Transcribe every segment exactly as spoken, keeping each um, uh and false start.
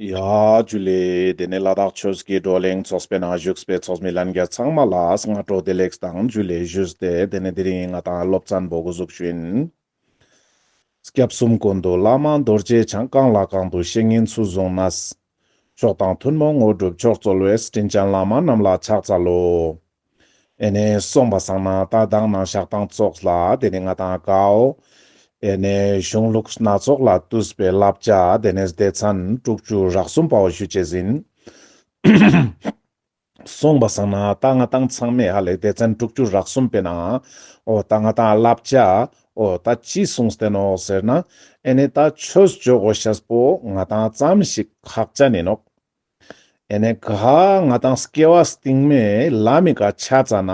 ཡ་ཇུ་ལེ། དེ་ནས་ལ་དྭགས་ཆོས་ཀྱི་བགྲོ་གླེང་ཚོགས་པའི་ནང་བཞུགས་པའི་ཚོགས་མི་ལྷན་རྒྱས་ཚང་མ་ལ་སྔ་དྲོ་བདེ་ལེགས་དང་ཇུ་ལེ་ཞུས་ཏེ། དེ་ནས་དེ་རིང་ང་ཏང་སློབ་ཚན་པོ་འགོ་འཛུགས་ཞུ་ཡིན། སྐྱབས་གསུམ་ཀུན་འདུས་བླ་མ་རྡོ་རྗེ་འཆང་། གང་ལ་གང་འདུལ་བཤེས་གཉེན་ཚུལ་བཟུང་ནས། མཆོག་དང་ཐུན་མོང་དངོས་གྲུབ་མཆོག་སྩོལ་བའི། དྲིན་ཅན་བླ་མ་རྣམས་ལ་ཕྱག་འཚལ་ལོ། ཨེ་ནེ་སོང་པ་སང་ན་ད་མདང་ནང་ཞག་དང་ཙོགས་ལ་དེ་ནས་ང་ཏང་གའོ་ཨེ་ནེ་གཞུང་ལུགས་སྣ་ཚོགས་ལས་བཏུས་པའི་བསླབ་བྱ་དེ་ནས་སྡེ་ཚན་དྲུག་ཅུ་རེ་གསུམ་པའོ་ཞུ་ཅེས་ཡིན། སོང་པ་སང་ན་ད་ང་ཏང་ཚང་མས་ཧ་ལེ་སྡེ་ཚན་དྲུག་ཅུ་རེ་གསུམ་པའི་ནང་འོ་ད་ང་ཏང་བསླབ་བྱ་འོ་ད་ཅི་གསུངས་ཏེ་ནོག་ཟེར་ན། ཨེ་ནེ་ད་ཆོས་བཅོ་དགོས་ཤེས་པོ་ང་ཏང་ཙམ་ཞིག་ཁག་ཅན་ཡིན་ནོག། ཨེ་ནེ་ག་ང་ཏང་སྐྱེ་བ་སྟིང་མའི་ལམ་མི་ཀ་ཆ་ཙ་ན་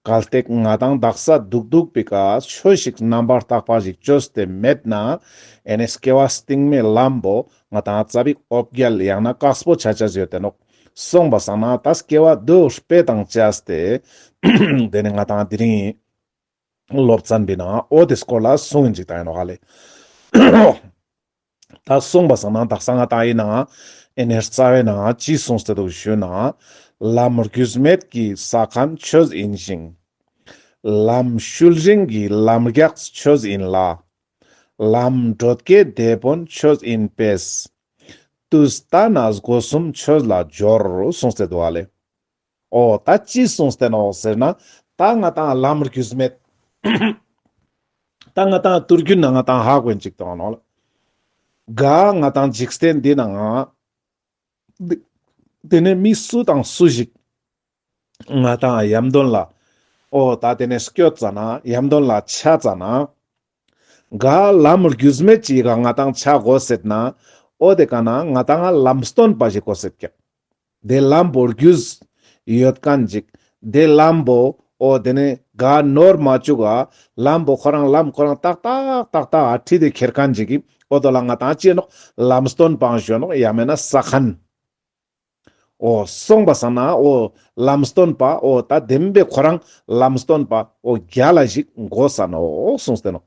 གལ་ཏེ་ང་ཏང་དག་ས་དུག་དུག་པའི་ཀ་ཆོས་ཤིག་རྣམ་པར་དག་པ་ཞིག་བཅོས་ཏེ་མེད་ན། ཨེ་ནེ་སྐྱེ་བ་སྟིང་མའི་ལམ་པོ་ང་ཏང་ཙ་པིག་འོ་བརྒྱལ་ཡང་ན་དཀགས་པོ་ཆ་ཆ་ཡོད་དེ་ནོག། སོང་པ་སང་ན་ད་སྐྱེ་བ་དུ་སྤེ་དང་བཅས་ཏེ་དེ་ནས་ང་ཏང་དེ་རིང་སློབ་ཚན་པའི་ནང་འོ་དེ་སྐོར་ལ་གསུང་ཡིན་ཅིག་ད་ཡིན་ནོག་ཧ་ལེ། ད་སོང་པ་སང་ན་དག་ས་ང་ཏང་ཡིན་ན་ཨེ་ནེ་རྩ་བའི་ནང་ཅི་གསུངས་ཏེ་འདུག་ཞུ་ན། ལམ་རྒྱུས་མེད་ཀྱི་ས་ཁན་ཆོས་ཡིན་ཞིང་། ལམ་ཤུལ་རིང་གི་ལམ་རྒྱགས་ཆོས་ཡིན་ལ། ལམ་འགྲོ་སྐྱེ་དེད་དཔོན་ཆོས་ཡིན་པས། དུས་ལྟ་ན་སྒོ་གསུམ་ཆོས་ལ་སྦྱོར་གསུངས་ཏེ་འདུག་ཧ་ལེ། འོ་ད་ཅི་གསུངས་ཏེ་ནོག་ཟེར་ན། ད་ང་ཏང་ལམ་རྒྱུས་མེད། ད་ང་ཏང་དུས་རྒྱུན་ན་ང་ཏང་ཧ་གོ་ཡིན་ཅིག་དང་ནོག་ལ། ག་ང་ཏང་འཇིག་རྟེན་འདི་ནང་ང་དེ་ནས་མི་སུ་དང་སུ་ཞིག་ང་ཏང་ཡམ་དོན་ལ་འོ་ད་དེ་ནས་སྐྱོད་ཙ་ན་ཡམ་དོན་ལ་ཆ་ཙ་ན། ག་ལམ་རྒྱུས་མེད་ཅིག་ག་ང་ཏང་ཆ་དགོས་ཟེར་ན། འོ་དེ་ཀ་ན་ང་ཏང་ལམ་སྟོན་པ་ཞིག་དགོས་ཟེར་ཀྱག། དེ་ལམ་པོ་རྒྱུས་ཡོད་མཁན་ཅིག། དེ་ལམ་པོ་འོ་དེ་ནས་ག་ནོར་མ་བཅུག་ག། ལམ་པོ་ཁོ་རང་ལམ་ཁོ་རང་ཏག་ཏག་ཏག་ཏག་ཨ་ཁྲིད་དེ་ཁྱེར་མཁན་ཅིག་གི་འོ་དོ་ལ་ང་ཏང་ཅི་ནོག་ལམ་སྟོན་པ་ཞུ་ནོག་ཡང་མེད་ན་ས་ཁན། འོ་སོང་པ་སང་ན་འོ་ལམ་སྟོན་པ་འོ་ད་བདེན་པའི་ཁོ་རང་ལམ་སྟོན་པ་འོ་རྒྱལ་ལ་ཞིག་དགོས་ས་ནོག་གསུངས་ཏེ་ནོག།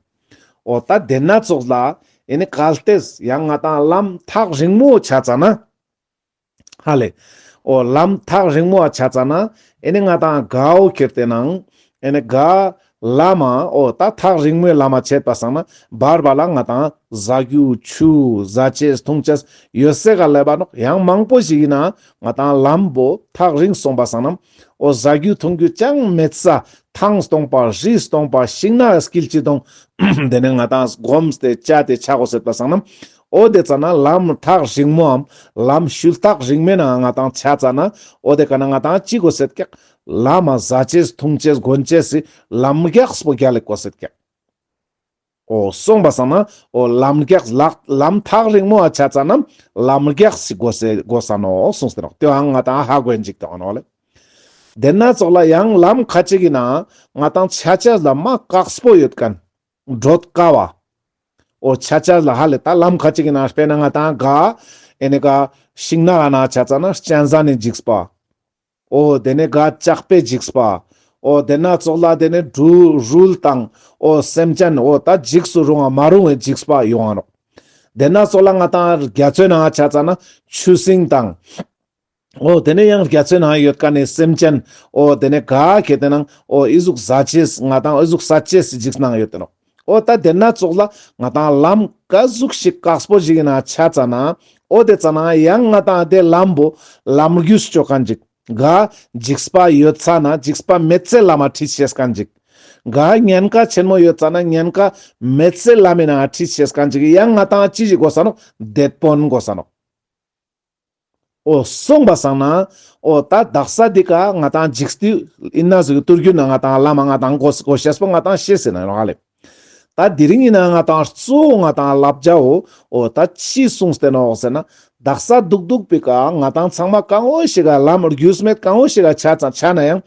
འོ་ད་དེ་ན་ཙོགས་ལ་ཨེ་ནེ་གལ་ཏེ་ཡང་ང་ཏང་ལམ་ཐག་རིང་མོ་ཆ་ཙ་ན། ཧ་ལེ། འོ་ལམ་ཐག་རིང་མོ་ཆ་ཙ་ན་ཨེ་ནེ་ང་ཏང་གའོ་ཁྱེར་ཏེ་ནང་ཨེ་ནེ་ག་ལམ་འོ་ད་ཐག་རིང་མོའི་ལམ་ཆེད་པ་སང་ན་བར་བར་ལ་ང་ཏང་ཟ་རྒྱུ་ཆུ་ཟ་ཅེས་འཐུང་ཅེས་ཡོད་སའི་ག་ལེབ་བ་ནོག། ཡང་མང་པོ་ཞིག་ཡིན་ན་ང་ཏང་ལམ་པོ་ཐག་རིང་སོང་པ་སང་ན་འོ་ཟ་རྒྱུ་འཐུང་རྒྱུ་ཅང་མེད་ས། ཐང་སྟོང་པ་རི་སྟོང་པ་ཤིང་ནགས་དཀྱིལ་ཅིག་དང་། དེ་ནས་ང་ཏང་སྒོམས་ཏེ་བཅའ་སྟེ་ཆ་དགོས་ཟེར་པ་སང་ན། འོ་དེ་ཙ་ན་ལམ་ཐག་རིང་མོའམ་ལམ་ཤུལ་ཐག་རིང་མོའི་ནང་ང་ཏང་ཆ་ཙ་ན། འོ་དེ་ཀ་ན་ང་ཏང་ཅི་དགོས་ཟེར་ཀྱག། ལམ་ཟ་ཅེས་འཐུང་ཅེས་གོན་ཅེས་སི་ལམ་རྒྱགས་པོ་རྒྱལ་ལ་དགོས་ཟེར་ཀྱག། འོ་སོང་པ་སང་ན་འོ་ལམ་རྒྱགས་ལག་ལམ་ཐག་རིང་མོ་ཨ་ཆ་ཙ་ན་ལམ་རྒྱགས་སི་དགོས་ཟེར་དགོས་ས་ནོག་གསུངས་ཏེ་ནོག། དེའང་ང་ཏང་ཧ་གོ་ཡིན་ཅིག་དང་ནོག་ལེ། དེ་ན་ཙོགས་ལ་ཡང་ལམ་ཁ་ཅིག་གི་ནང་ང་ཏང་ཆ་ཆ་ལ་མ་དཀགས་པོ་ཡོད་མཁན། འགྲོ་དཀའ་བ། འོ་ཆ་ཆ་ལ་ཧ་ལེ་ད་ལམ་ཁ་ཅིག་གི་ནང་དཔེར་ན་ང་ཏང་ག་ཨེ་ནེ་ག་ཤིང་ནགས་ནང་ཆ་ཙ་ན་གཅན་གཟན་ནི་འཇིགས་པ། འོ་དེ་ནས་ག་ལྕགས་པའི་འཇིགས་པ། འོ་དེ་ན་ཙོགས་ལ་དེ་ནས་རུལ་རུལ་དང་འོ་སེམས་ཅན་འོ་ད་འཇིགས་སུ་རུང་བ་མ་རུང་བའི་འཇིགས་པ་ཡོང་ང་ནོག། དེ་ན་ཙོགས་ལ་ང་ཏང་རྒྱ་མཚོའི་ནང་ཆ་ཙ་ན་ཆུ་སྲིན་དང་། འོ་དེ་ནས་ཡང་རྒྱ་མཚོའི་ནང་ཡོད་མཁན་ནི་སེམས་ཅན་འོ་དེ་ནས་ག་ཁྱེར་ཏེ་ནང་འོ་ཨི་ཟུག་ཟ་ཅེས་ང་ཏང་ཨི་ཟུག་ཟ་ཅེས་སི་འཇིགས་སྣང་ཡོད་དེ་ནོག། འོ་ད་དེ་ན་ཙོགས་ལ་ང་ཏང་ལམ་ག་ཟུག་ཞིག་དཀགས་པོ་ཞིག་ཡིན་ན་ཆ་ཙ་ན་འོ་དེ་ཙ་ན་ཡང་ང་ཏང་དེ་ལམ་པོ་ལམ་རྒྱུས་ཅོ་མཁན་ཅིག། ག་འཇིགས་པ་ཡོད་ས་ན་འཇིགས་པ་མེད་སའི་ལམ་མ་ཁྲིད་ཤེས་མཁན་ཅིག། ག་ཉེན་ཁ་ཆེན་མོ་ཡོད་ས་ན་ཉེན་ཁ་མེད་སའི་ལམ་མི་ནང་ཁྲིད་ཤེས་མཁན་ཅིག། ཡང་ང་ཏང་ཅི་ཞིག་དགོས་ས་ནོག། དེད་དཔོན་དགོས་ས་ནོག། འོ་སོང་པ་སང་ན་འོ་ད་དག་ས་འདི་ཀ་ང་ཏང་འཇིགས་དུས་ཡིན་ན་ཟུག་གི་དུས་རྒྱུན་ན་ང་ཏང་ལམ་མ་ང་ཏང་དགོས་དགོས་ཤེས་པོ་ང་ཏང་ཤེས་ཟིན་ན་ཡོང་ང་ལེ། ད་དེ་རིང་ཡིན་ན་ང་ཏང་གཙོ་བོ་ང་ཏང་བསླབ་བྱའོ། འོ་ད་ཅི་གསུངས་ཏེ་ནོག་ཟེར་ན། དག་ས་དུག་དུག་པའི་ཀ་ང་ཏང་ཚང་མ་གང་བོ་ཞིག་ག་ལམ་རྒྱུས་མེད་གང་བོ་ཞིག་ག་ཆ་ཙང་ཆ་ན་ཡང་།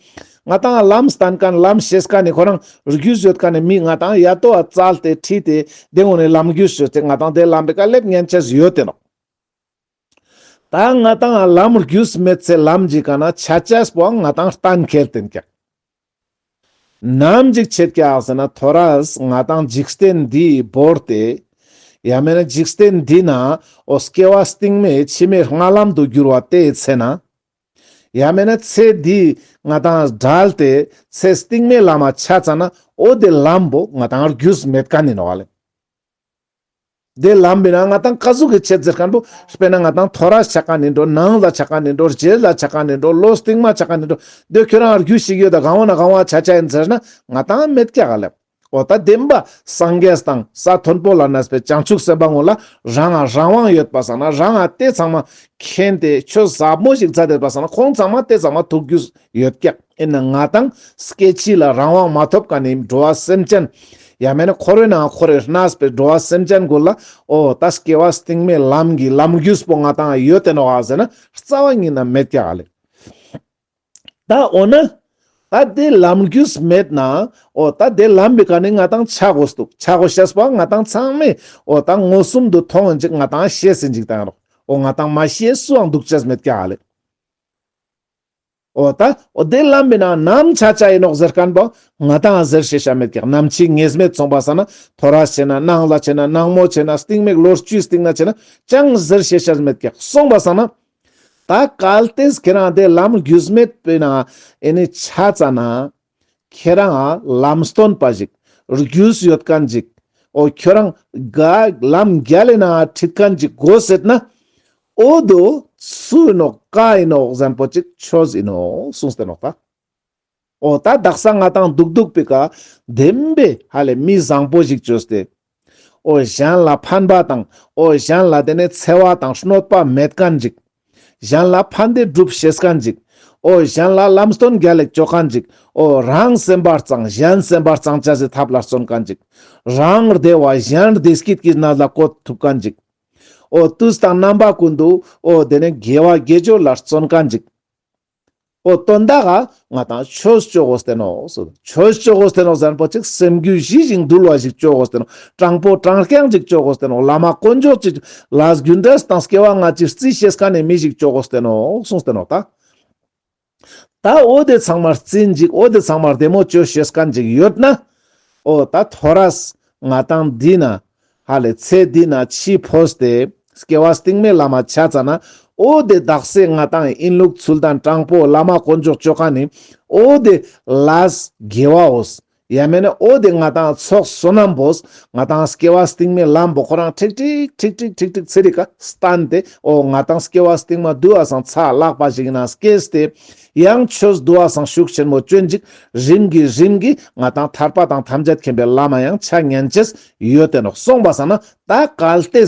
ང་ཏང་ལམ་སྟན་མཁན་ལམ་ཤེས་མཁན་ནི་ཁོ་རང་རྒྱུས་ཡོད་མཁན་ནི་མི་ང་ཏང་ཡ་ཏོ་བ་བཙལ་ཏེ་ཁྲིད་དེ་དེ་ངོ་ནས་ལམ་རྒྱུས་ཡོད་དེ་ང་ཏང་དེ་ལམ་པའི་ཀ་སླེབས་ཉན་ཆ་ཡོད་དེ་ནོག། ད་ང་ཏང་ལམ་རྒྱུས་མེད་ཚེ་ལམ་ཅིག་ག་ན་ཆ་ཆས་པོའང་ང་ཏང་གཏན་འཁེལ་ཏེན་ཀྱག། ནམ་ཅིག་ཆད་ཀྱག་ཟེར་ན་ཐོ་རས་ང་ཏང་འཇིག་རྟེན་འདི་བོར་ཏེ་ ཡང་མེད་ན་འཇིག་རྟེན་འདི་ན་འོ་སྐྱེ་བ་སྟིང་མའི་ཕྱི་མའི་སྔ་ལམ་དུ་འགྱུར་བ་དེའི་ཚེ་ན། ཡང་མེད་ན་ཚེ་འདི་ང་དང་བྲལ་ཏེ་ཚེ་སྟིང་མའི་ལམ་མ་ཆ་ཙ་ན་འོ་དེ་ལམ་པོ་ང་དང་རྒྱུས་མེད་མཁན་ཡིན་ནོག་ལེ། དེ་ལམ་པོའི་ནང་ང་ང་དང་ཀ་ཟུག་གི་ཆེད་ཟེར་མཁན་པོ་དཔེར་ན་ང་དང་ཐོ་རས་ཆ་མཁན་ཡིན་འགྲོ། ནང་ལ་ཆ་མཁན་ཡིན་འགྲོ། རྗེས་ལ་ཆ་མཁན་ཡིན་འགྲོ། ལོ་སྟིང་མ་ཆ་མཁན་ཡིན་འགྲོ། དེ་ཁྱོད་རང་རྒྱུས་ཤིག་ཡོད་ད་གང་བོ་ན་གང་བོ་ཆ་ཆ་ཡིན་ཟེར་ན་ང་དང་མེད་ཀྱག་ལེ། འོ་ད་བདེན་པ་སངས་རྒྱས་དང་ས་མཐོན་པོ་ལ་གནས་པའི་བྱང་ཆུབ་སེམས་དཔའ་ངོ་ལ་རང་ང་རང་དབང་ཡོད་པ་སང་ན་རང་ང་དེ་ཚང་མ་མཁྱེན་ཏེ་ཆོས་ཟབ་མོ་ཞིག་མཛད་དེ་པ་སང་ན་ཁོང་ཚང་མ་དེ་ཚང་མ་ཐུགས་རྒྱུས་ཡོད་ཀྱག། ཨིན་ན་ང་དང་སྐྱེ་འཆི་ལ་རང་དབང་མ་ཐོབ་མཁན་ནི་འགྲོ་བ་སེམས་ཅན། ཡང་མེད་ན་འཁོར་བའི་ནང་འཁོར་བའི་གནས་པའི་འགྲོ་བ་སེམས་ཅན་ཀུན་ལ་འོ་ད་སྐྱེ་བ་སྟིང་མའི་ལམ་གྱི་ལམ་རྒྱུས་པོ་ང་དང་ཡོད་དེ་ནོག་ཟེར་ན་རྩ་བ་ཉིད་ན་མེད་ཀྱག་ལེ། ད་འོ་ན་ད་དེ་ལམ་རྒྱུས་མེད་ན་འོ་ད་དེ་ལམ་པོའི་ཀ་ནས་ང་དང་ཆ་དགོས་འདུག། ཆ་དགོས་ཤེས་པོ་ང་དང་ཚང་མས་འོ་ད་མངོན་སུམ་དུ་མཐོང་ཡིན་ཅིག། ང་དང་ཤེས་ཡིན་ཅིག་དང་རོགས། འོ་ང་དང་མ་ཤེས་སུའང་འདུག་ཅེས་མེད་ཀྱག་ལེ། འོ་ད་འོ་དེ་ལམ་པོའི་ནང་ནམ་ཆ་ཆ་ཡིན་ནོག་ཟེར་མཁན་པོ་ང་དང་ཟེར་ཤེས་ཤ་མེད་ཀྱག། ནམ་འཆི་ངེས་མེད་སོང་པ་སང་ན་ཐོ་རས་ཆེ་ན་ནང་ལ་ཆེ་ན་ནང་མོ་ཆེ་ན་སྟིང་མའི་ལོ་བཅུའི་སྟིང་ན་ཆེ་ན་ཅང་ཟེར་ཤེས་ཤ་མེད་ཀྱག། སོང་པ་སང་ན་ད་གལ་ཏེ་ཁྱེད་རང་དེ་ལམ་རྒྱུས་མེད་པའི་ནང་ཨེ་ནི་ཆ་ཙ་ན་ཁྱེད་རང་ལམ་སྟོན་པ་ཞིག། རྒྱུས་ཡོད་མཁན་ཞིག། འོ་ཁྱོད་རང་ག་ལམ་རྒྱལ་ལེ་ན་ཁྲིད་མཁན་ཞིག་དགོས་ཟེར་ན། འོ་དོ་སུ་ཡིན་ནོག་ག་ཡིན་ནོག་ཟེར་མཁན་པོ་ཅིག་ཆོས་ཡིན་ནོག་གསུངས་ཏེ་ནོག་ད། འོ་ད་དག་ས་ང་དང་འདུག་འདུག་པའི་ཀ་བདེན་པའི་ཧ་ལས་མི་བཟང་པོ་ཞིག་བཅོས་ཏེ། འོ་གཞན་ལ་ཕན་པ་དང་འོ་གཞན་ལ་དེ་ནས་འཚེ་བ་དང་གནོད་པ་མེད་མཁན་ཞིག། གཞན་ལ་ཕན་བདེ་སྒྲུབ་ཤེས་མཁན་ཞིག། འོ་གཞན་ལ་ལམ་སྟོན་རྒྱལ་ལེགས་བཅོ་མཁན་ཞིག། འོ་རང་སེམས་པ་གཙང་གཞན་སེམས་པ་གཙང་ཅེས་སི་ཐབས་ལ་བརྩོན་མཁན་ཞིག། རང་བདེ་བ་གཞན་བདེ་སྐྱིད་ཀྱི་གནས་ལ་བཀོད་ཐུབ་མཁན་ཞིག། འོ་དུས་དང་རྣམ་པ་ཀུན་ཏུ་འོ་དེ་ནས་དགེ་བ་དགེ་སྦྱོར་ལ་བརྩོན་མཁན་ཞིག། འོ་དོན་དག་ག་ང་དང་ཆོས་བཅོ་དགོས་ཏེ་ནོག། ཆོས་བཅོ་དགོས་ཏེ་ནོག་ཟེར་མཁན་པོ་ཅིག་སེམས་རྒྱུད་ཞི་ཞིང་དུལ་བ་ཞིག་བཅོ་དགོས་ཏེ་ནོག། དྲང་པོ་དྲང་རྐྱང་ཞིག་བཅོ་དགོས་ཏེ་ནོག། བླ་མ་དཀོན་མཆོག་ཅིག་ལས་རྒྱུ་འབྲས་དང་སྐྱེ་བ་སྔ་ཕྱི་རྩིས་ཤེས་མཁན་ནི་མི་ཞིག་བཅོ་དགོས་ཏེ་ནོག་གསུངས་ཏེ་ནོག་ད། ད་འོ་དེ་ཚང་མ་རྩིས་ཞིག་འོ་དེ་ཚང་མ་བདེ་མོ་བཅོ་ཤེས་མཁན་ཞིག་ཡོད་ན། འོ་ད་ཐོ་རས་ང་དང་འདི་ན་ཧ་ལས་ཚེ་འདི་ན་འཆི་འཕོས་ཏེ་སྐྱེ་བ་སྟིང་མའི་ལམ་མ་ཆ་ཙ་ན། འོ་དེ་དག་ས་ང་དང་ཡིན་ལུགས་ཚུལ་དང་དྲང་པོ་བླ་མ་དཀོན་མཆོག་བཅོ་མཁན་ནི་འོ་དེ་ལས་དགེ་བ་འོ། ཡང་མེད་ན་འོ་དེ་ང་དང་ཚོགས་བསོད་ནམས་པོས་ང་དང་སྐྱེ་བ་སྟིང་མའི་ལམ་པོ་ཁོ་རང་ཁྲིག་ཁྲིག་ཁྲིག་ཁྲིག་ཁྲིག་ཁྲིག་ཚེ་རིག་ག་བསྟན་ཏེ། འོ་ང་དང་སྐྱེ་བ་སྟིང་མ་དུ་བ་སང་ཚ་ལག་པ་ཞིག་ན་སྐྱེས་ཏེ། ཡང་ཆོས་དུ་བ་སང་ཤུགས་ཆེན་མོ་བཅོ་ཞིག། རིམ་གྱིས་རིམ་གྱིས་ང་དང་ཐར་པ་དང་ཐམས་ཅད་མཁྱེན་པའི་ལམ་མ་ཡང་ཆ་ཉན་ཅེས་ཡོད་དེ་ནོག། སོང་པ་སང་ན་ད་གལ་ཏེ་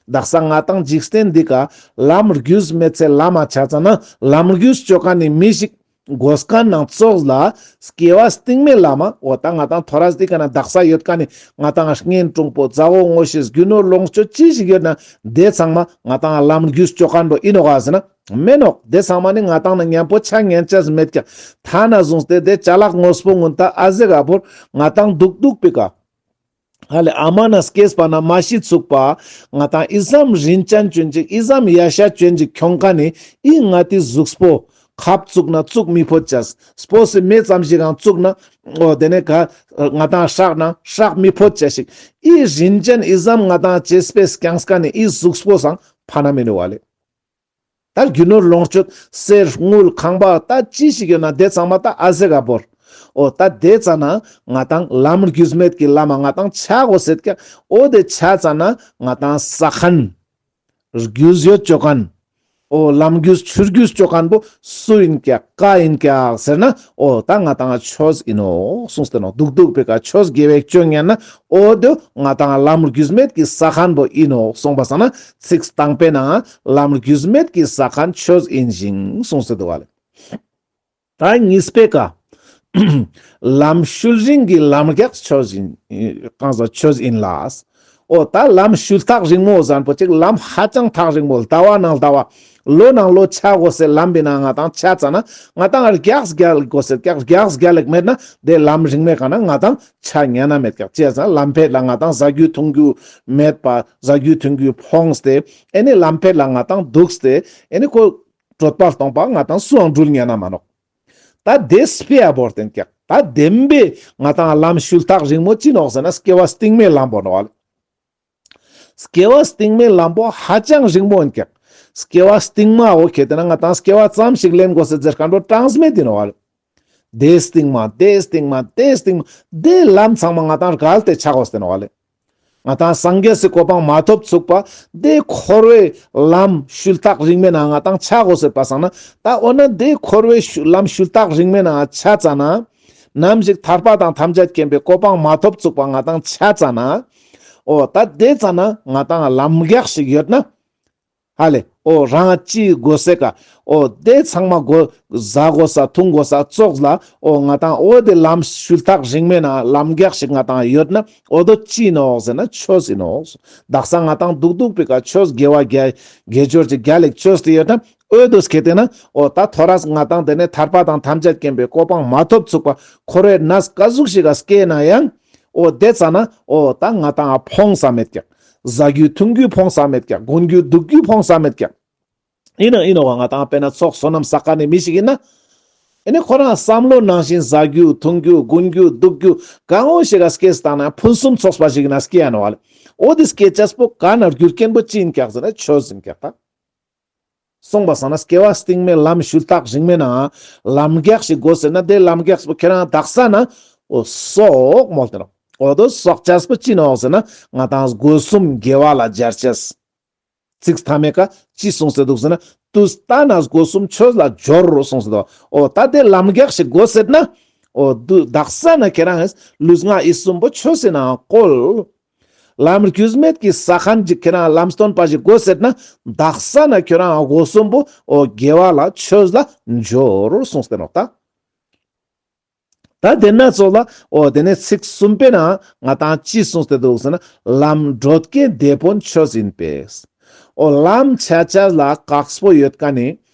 དག་ས་ང་དང་འཇིག་རྟེན་འདི་ཀ་ལམ་རྒྱུས་མེད་ཚེ་ལམ་མ་ཆ་ཙ་ན་ལམ་རྒྱུས་བཅོ་མཁན་ནི་མི་ཞིག་དགོས་མཁན་ནང་ཚོགས་ལ་སྐྱེ་བ་སྟིང་མའི་ལམ་མ་འོ་ད་ང་དང་ཐོ་རས་འདི་ཀ་ན་དག་ས་ཡོད་མཁན་ནི་ང་དང་གཉེན་དྲུང་པོ་མཛའ་བོ་ངོ་ཤེས་རྒྱུ་ནོར་ལོངས་སྤྱོད་ཅི་ཞིག་ཡོད་ན་དེ་ཚང་མ་ང་དང་ལམ་རྒྱུས་བཅོ་མཁན་པོ་ཡིན་ནོག་ག་ཟེར་ན་མེན་ནོག། དེ་ཚང་མ་ནི་ང་དང་ན་མཉམ་པོ་ཆ་ཉན་ཅེས་མེད་ཀྱག། ཐ་ན་བཟུང་སྟེ་དེ་ཅ་ལག་དངོས་པོ་ཀུན་ད་ཨ་ཟེ་ག་བོར་ང་དང་འདུག་འདུག་པའི་ཀ། ཧ་ལས་ཨ་མ་ན་སྐྱེས་པ་ན་མ་ཤི་ཚུག་པ། ང་དང་ཨི་ཙམ་རིན་ཅན་ཅོན་ཅིག་ཨི་ཙམ་ཡ་ཤ་ཅོན་ཅིག་ཁྱོང་མཁན་ནི་ཨི་ང་ཏི་གཟུགས་པོ་ཁབ་བཙུགས་ན་བཙུགས་མི་ཕོད་ཅེས། སྤོས་སི་མེ་ཙམ་ཞིག་གང་བཙུགས་ན་འོ་དེ་ནས་ག་ང་དང་སྲེག་ན་སྲེག་མི་ཕོད་ཅེས་ཤིག། ཨི་རིན་ཅན་ཨི་ཙམ་ང་དང་ཅེས་པས་རྐྱང་མཁན་ནི་ཨི་གཟུགས་པོ་སང་ཕ་ན་མི་ནུ་བ་ལེ། ད་རྒྱུ་ནོར་ལོངས་སྤྱོད་གསེར་དངུལ་ཁང་པ་ད་ཅི་ཞིག་ཡོད་ན་དེ་ཚང་མ་ད་ཨ་ཟེ་ག་བོར། འོ་ད་དེ་ཙ་ན་ང་དང་ལམ་རྒྱུས་མེད་ཀྱི་ལམ་མ་ང་དང་ཆ་དགོས་ཟེར་ཀྱག། འོ་དེ་ཆ་ཙ་ན་ང་དང་ས་མཁན་རྒྱུས་ཡོད་བཅོ་མཁན། འོ་ལམ་རྒྱུས་ཆུ་རྒྱུས་བཅོ་མཁན་པོ་སུ་ཡིན་ཀྱག་ག་ཡིན་ཀྱག་ཟེར་ན། འོ་ད་ང་དང་ཆོས་ཡིན་ནོག་གསུངས་ཏེ་ནོག། འདུག་འདུག་པའི་ཀ་ཆོས་དགེ་བའི་སྤྱོད་ཉན་ན་འོ་དོ་ང་དང་ལམ་རྒྱུས་མེད་ཀྱི་ས་མཁན་པོ་ཡིན་ནོག་གསུངས་པ་སང་ན་ཚིག་དང་པོའི་ནང་ལམ་རྒྱུས་མེད་ཀྱི་ས་མཁན་ཆོས་ཡིན་ཞིང་གསུངས་ཏེ་འདུག་བ་ལེ། ད་གཉིས་པའི་ཀ་ལམ་ཤུལ་རིང་གི་ལམ་རྒྱགས་ཆོས་ཡིན། གང་ཟག་ཆོས་ཡིན་ལ། འོ་ད་ལམ་ཤུལ་ཐག་རིང་མོ་ཟེར་མཁན་པོ་ཅིག་ལམ་ཧ་ཅང་ཐག་རིང་མོ་ཟླ་བ་ནང་ཟླ་བ་ལོ་ནང་ལོ་ཆ་དགོས་སེ་ལམ་པའི་ནང་ང་དང་ཆ་ཙ་ན་ང་དང་རྒྱགས་རྒྱལ་དགོས་སེ་རྒྱགས་རྒྱལ་ལེགས་མེད་ན་དེ་ལམ་རིང་མོའི་ཀ་ན་ང་དང་ཆ་ཉན་ན་མེད་ཀྱག། ཅི་ཡ་ཟེར་ན་ལམ་ཕེད་ལ་ང་དང་ཟ་རྒྱུ་འཐུང་རྒྱུ་མེད་པ་ཟ་རྒྱུ་འཐུང་རྒྱུ་ཕོངས་ཏེ་ཨེ་ནི་ལམ་ཕེད་ལ་ང་དང་འདུག་སྟེ་ཨེ་ནི་ཁོ་གྲོད་པ་སྟོང་པ་ང་དང་སུའང་འགྲུལ་ཉན་ན་མ་ནོག། ད་དེ་སྤེ་ཡ་བོར་ཏེན་ཀྱག། ད་བདེན་པའི་ང་དང་ལམ་ཤུལ་ཐག་རིང་མོ་ཅི་ནོག་ཟེར་ན་སྐྱེ་བ་སྟིང་མའི་ལམ་པོ་ནོག་ལེ། སྐྱེ་བ་སྟིང་མའི་ལམ་པོ་ཧ་ཅང་རིང་མོ་ཨིན་ཀྱག། སྐྱེ་བ་སྟིང་མ་འོ་ཁེ་ཏེ་ན་ང་ཏང་སྐྱེ་བ་ཙམ་ཞིག་ལེན་དགོས་ཟེར་ཁན་པོ་གྲངས་མེད་ཨིན་ནོག་ལེ། དེ་སྟིང་མ་དེ་སྟིང་མ་དེ་སྟིང་མ་དེ་ལམ་ཚང་མ་ང་ཏང་རྒལ་ཏེ་ཆ་དགོས་ཏེ་ནོག་ལེ། ང་ཏང་སངས་རྒྱས་སི་གོ་འཕང་མ་ཐོབ་ཚུག་པ་དེ་འཁོར་བའི་ལམ་ཤུལ་ཐག་རིང་མའི་ནང་ང་ཏང་ཆ་དགོས་ཟེར་པ་སང་ན་ད་འོ་ན་དེ་འཁོར་བའི་ཤུ་ལམ་ཤུལ་ཐག་རིང་མའི་ནང་ཆ་ཙ་ན་ནམ་ཞིག་ཐར་པ་དང་ཐམས་ཅད་མཁྱེན་པའི་གོ་འཕང་མ་ཐོབ་ཚུག་པ་ང་ཏང་ཆ་ཙ་ན་འོ་ད་དེ་ཙ་ན་ང་ཏང་ལམ་རྒྱགས་ཤིག་ཡོད་ན། ཧ་ལེ། འོ་རང་ཅི་དགོས་སེ་ཀ། འོ་དེ་ཚང་མ་དགོས་ཟ་དགོས་ས་འཐུང་དགོས་ས་ཙོགས་ལ། འོ་ང་ཏང་འོ་དེ་ལམ་ཤུལ་ཐག་རིང་མའི་ནང་ལམ་རྒྱགས་ཤིག་ང་ཏང་ཡོད་ན་འོ་དོ་ཅི་ནོག་ཟེར་ན་ཆོས་ཨིན་ནོག། དག་ས་ང་ཏང་དུག་དུག་པའི་ཀ་ཆོས་དགེ་བ་དགེ་དགེ་སྦྱོར་ཅིག་རྒྱལ་ལེགས་ཆོས་ཏེ་ཡོད་ན་འོ་དོ་སྐྱེ་ཏེ་ན་འོ་ད་ཐོ་རས་ང་ཏང་དེ་ནས་ཐར་པ་དང་ཐམས་ཅད་མཁྱེན་པའི་གོ་འཕང་མ་ཐོབ་ཚུག་པ་འཁོར་བའི་ནང་ཀ་ཟུག་ཞིག་ག་སྐྱེ་ན་ཡང་། འོ་དེ་ཙ་ན་འོ་ད་ང་ཏང་ཕོངས་ས་མེད་ཀྱག། ཟ་རྒྱུ་འཐུང་རྒྱུ་ཕོངས་ས་མེད་ཀྱག། གོན་རྒྱུ་དུག་རྒྱུ་ཕོངས་ས་མེད་ཀྱག། ཨིན་ན་ཨིན་ནོག་ང་ཏང་དཔེར་ན་ཚོགས་བསོད་ནམས་བསགས་ཁན་ནི་མི་ཞིག་ཨིན་ན། ཨེ་ནི་ཁོ་རང་བསམ་བློ་ནང་བཞིན་ཟ་རྒྱུ་འཐུང་རྒྱུ་གོན་རྒྱུ་དུག་རྒྱུ་གང་འོ་ཞིག་ག་སྐྱེས་བཏང་ན་ཕུན་སུམ་ཚོགས་པ་ཞིག་ན་སྐྱེ་ཡ་ནོག་ལེ། འོ་དེ་སྐྱེ་ཅེས་པོ་ག་ན་རྒྱུ་རྐྱེན་པོ་ཅི་ཨིན་ཀྱག་ཟེར་ན་ཆོས་ཨིན་ཀྱག་ད། སོང་པ་སང་ན་སྐྱེ་བ་སྟིང་མའི་ལམ་ཤུལ་ཐག་རིང་མའི་ནང་ལམ་རྒྱགས་ཤིག་དགོས་ཟེར་ན་དེ་ལམ་རྒྱགས་པོ་ཁྱེད་རང་དག་ས་ན་འོ་སོག་མོལ་ཏེ་ནོག། འོ་དོ་སོག་ཅེས་པོ་ཅི་ནོག་ཟེར་ན་ང་ཏང་སྒོ་གསུམ་དགེ་བ་ལ་སྦྱར་ཅེས། ཚིག་མཐའ་མའི་ཀ་ཅི་གསུངས་ཏེ་དུག་ཟེར་ན་དུས་ལྟ་ན་སྒོ་གསུམ་ཆོས་ལ་སྦྱོར་རོ་གསུངས་ཏེ་དུག། འོ་ད་དེ་ལམ་རྒྱགས་ཤིག་དགོས་ཟེར་ན་འོ་དུ་དག་ས་ན་ཁྱེད་རང་ལུས་ངག་ཡིད་གསུམ་པོ་ཆོས་སི་ནང་བཀོལ། ལམ་རྒྱུས་མེད་ཀྱི་ས་ཁན་ཅིག་ཁྱེད་རང་ལམ་སྟོན་པ་ཞིག་དགོས་ཟེར་ན་དག་ས་ན་ཁྱེད་རང་སྒོ་གསུམ་པོ་འོ་དགེ་བ་ལ་ཆོས་ལ་སྦྱོར་གསུངས་ཏེ་ནོག་ད། ད་དེ་ན་ཚོགས་ལ་འོ་དེ་ནས་ཚིག་གསུམ་པའི་ནང་ང་ཏང་ཅི་གསུངས་ཏེ་དུག་ཟེར་ན་ལམ་བགྲོད་ཀྱི་དེད་དཔོན་ཆོས་ཡིན་པས། འོ་ལམ་ཆ་ཅེས་ལ་དཀགས་པོ་ཡོད་ཁན་ནི་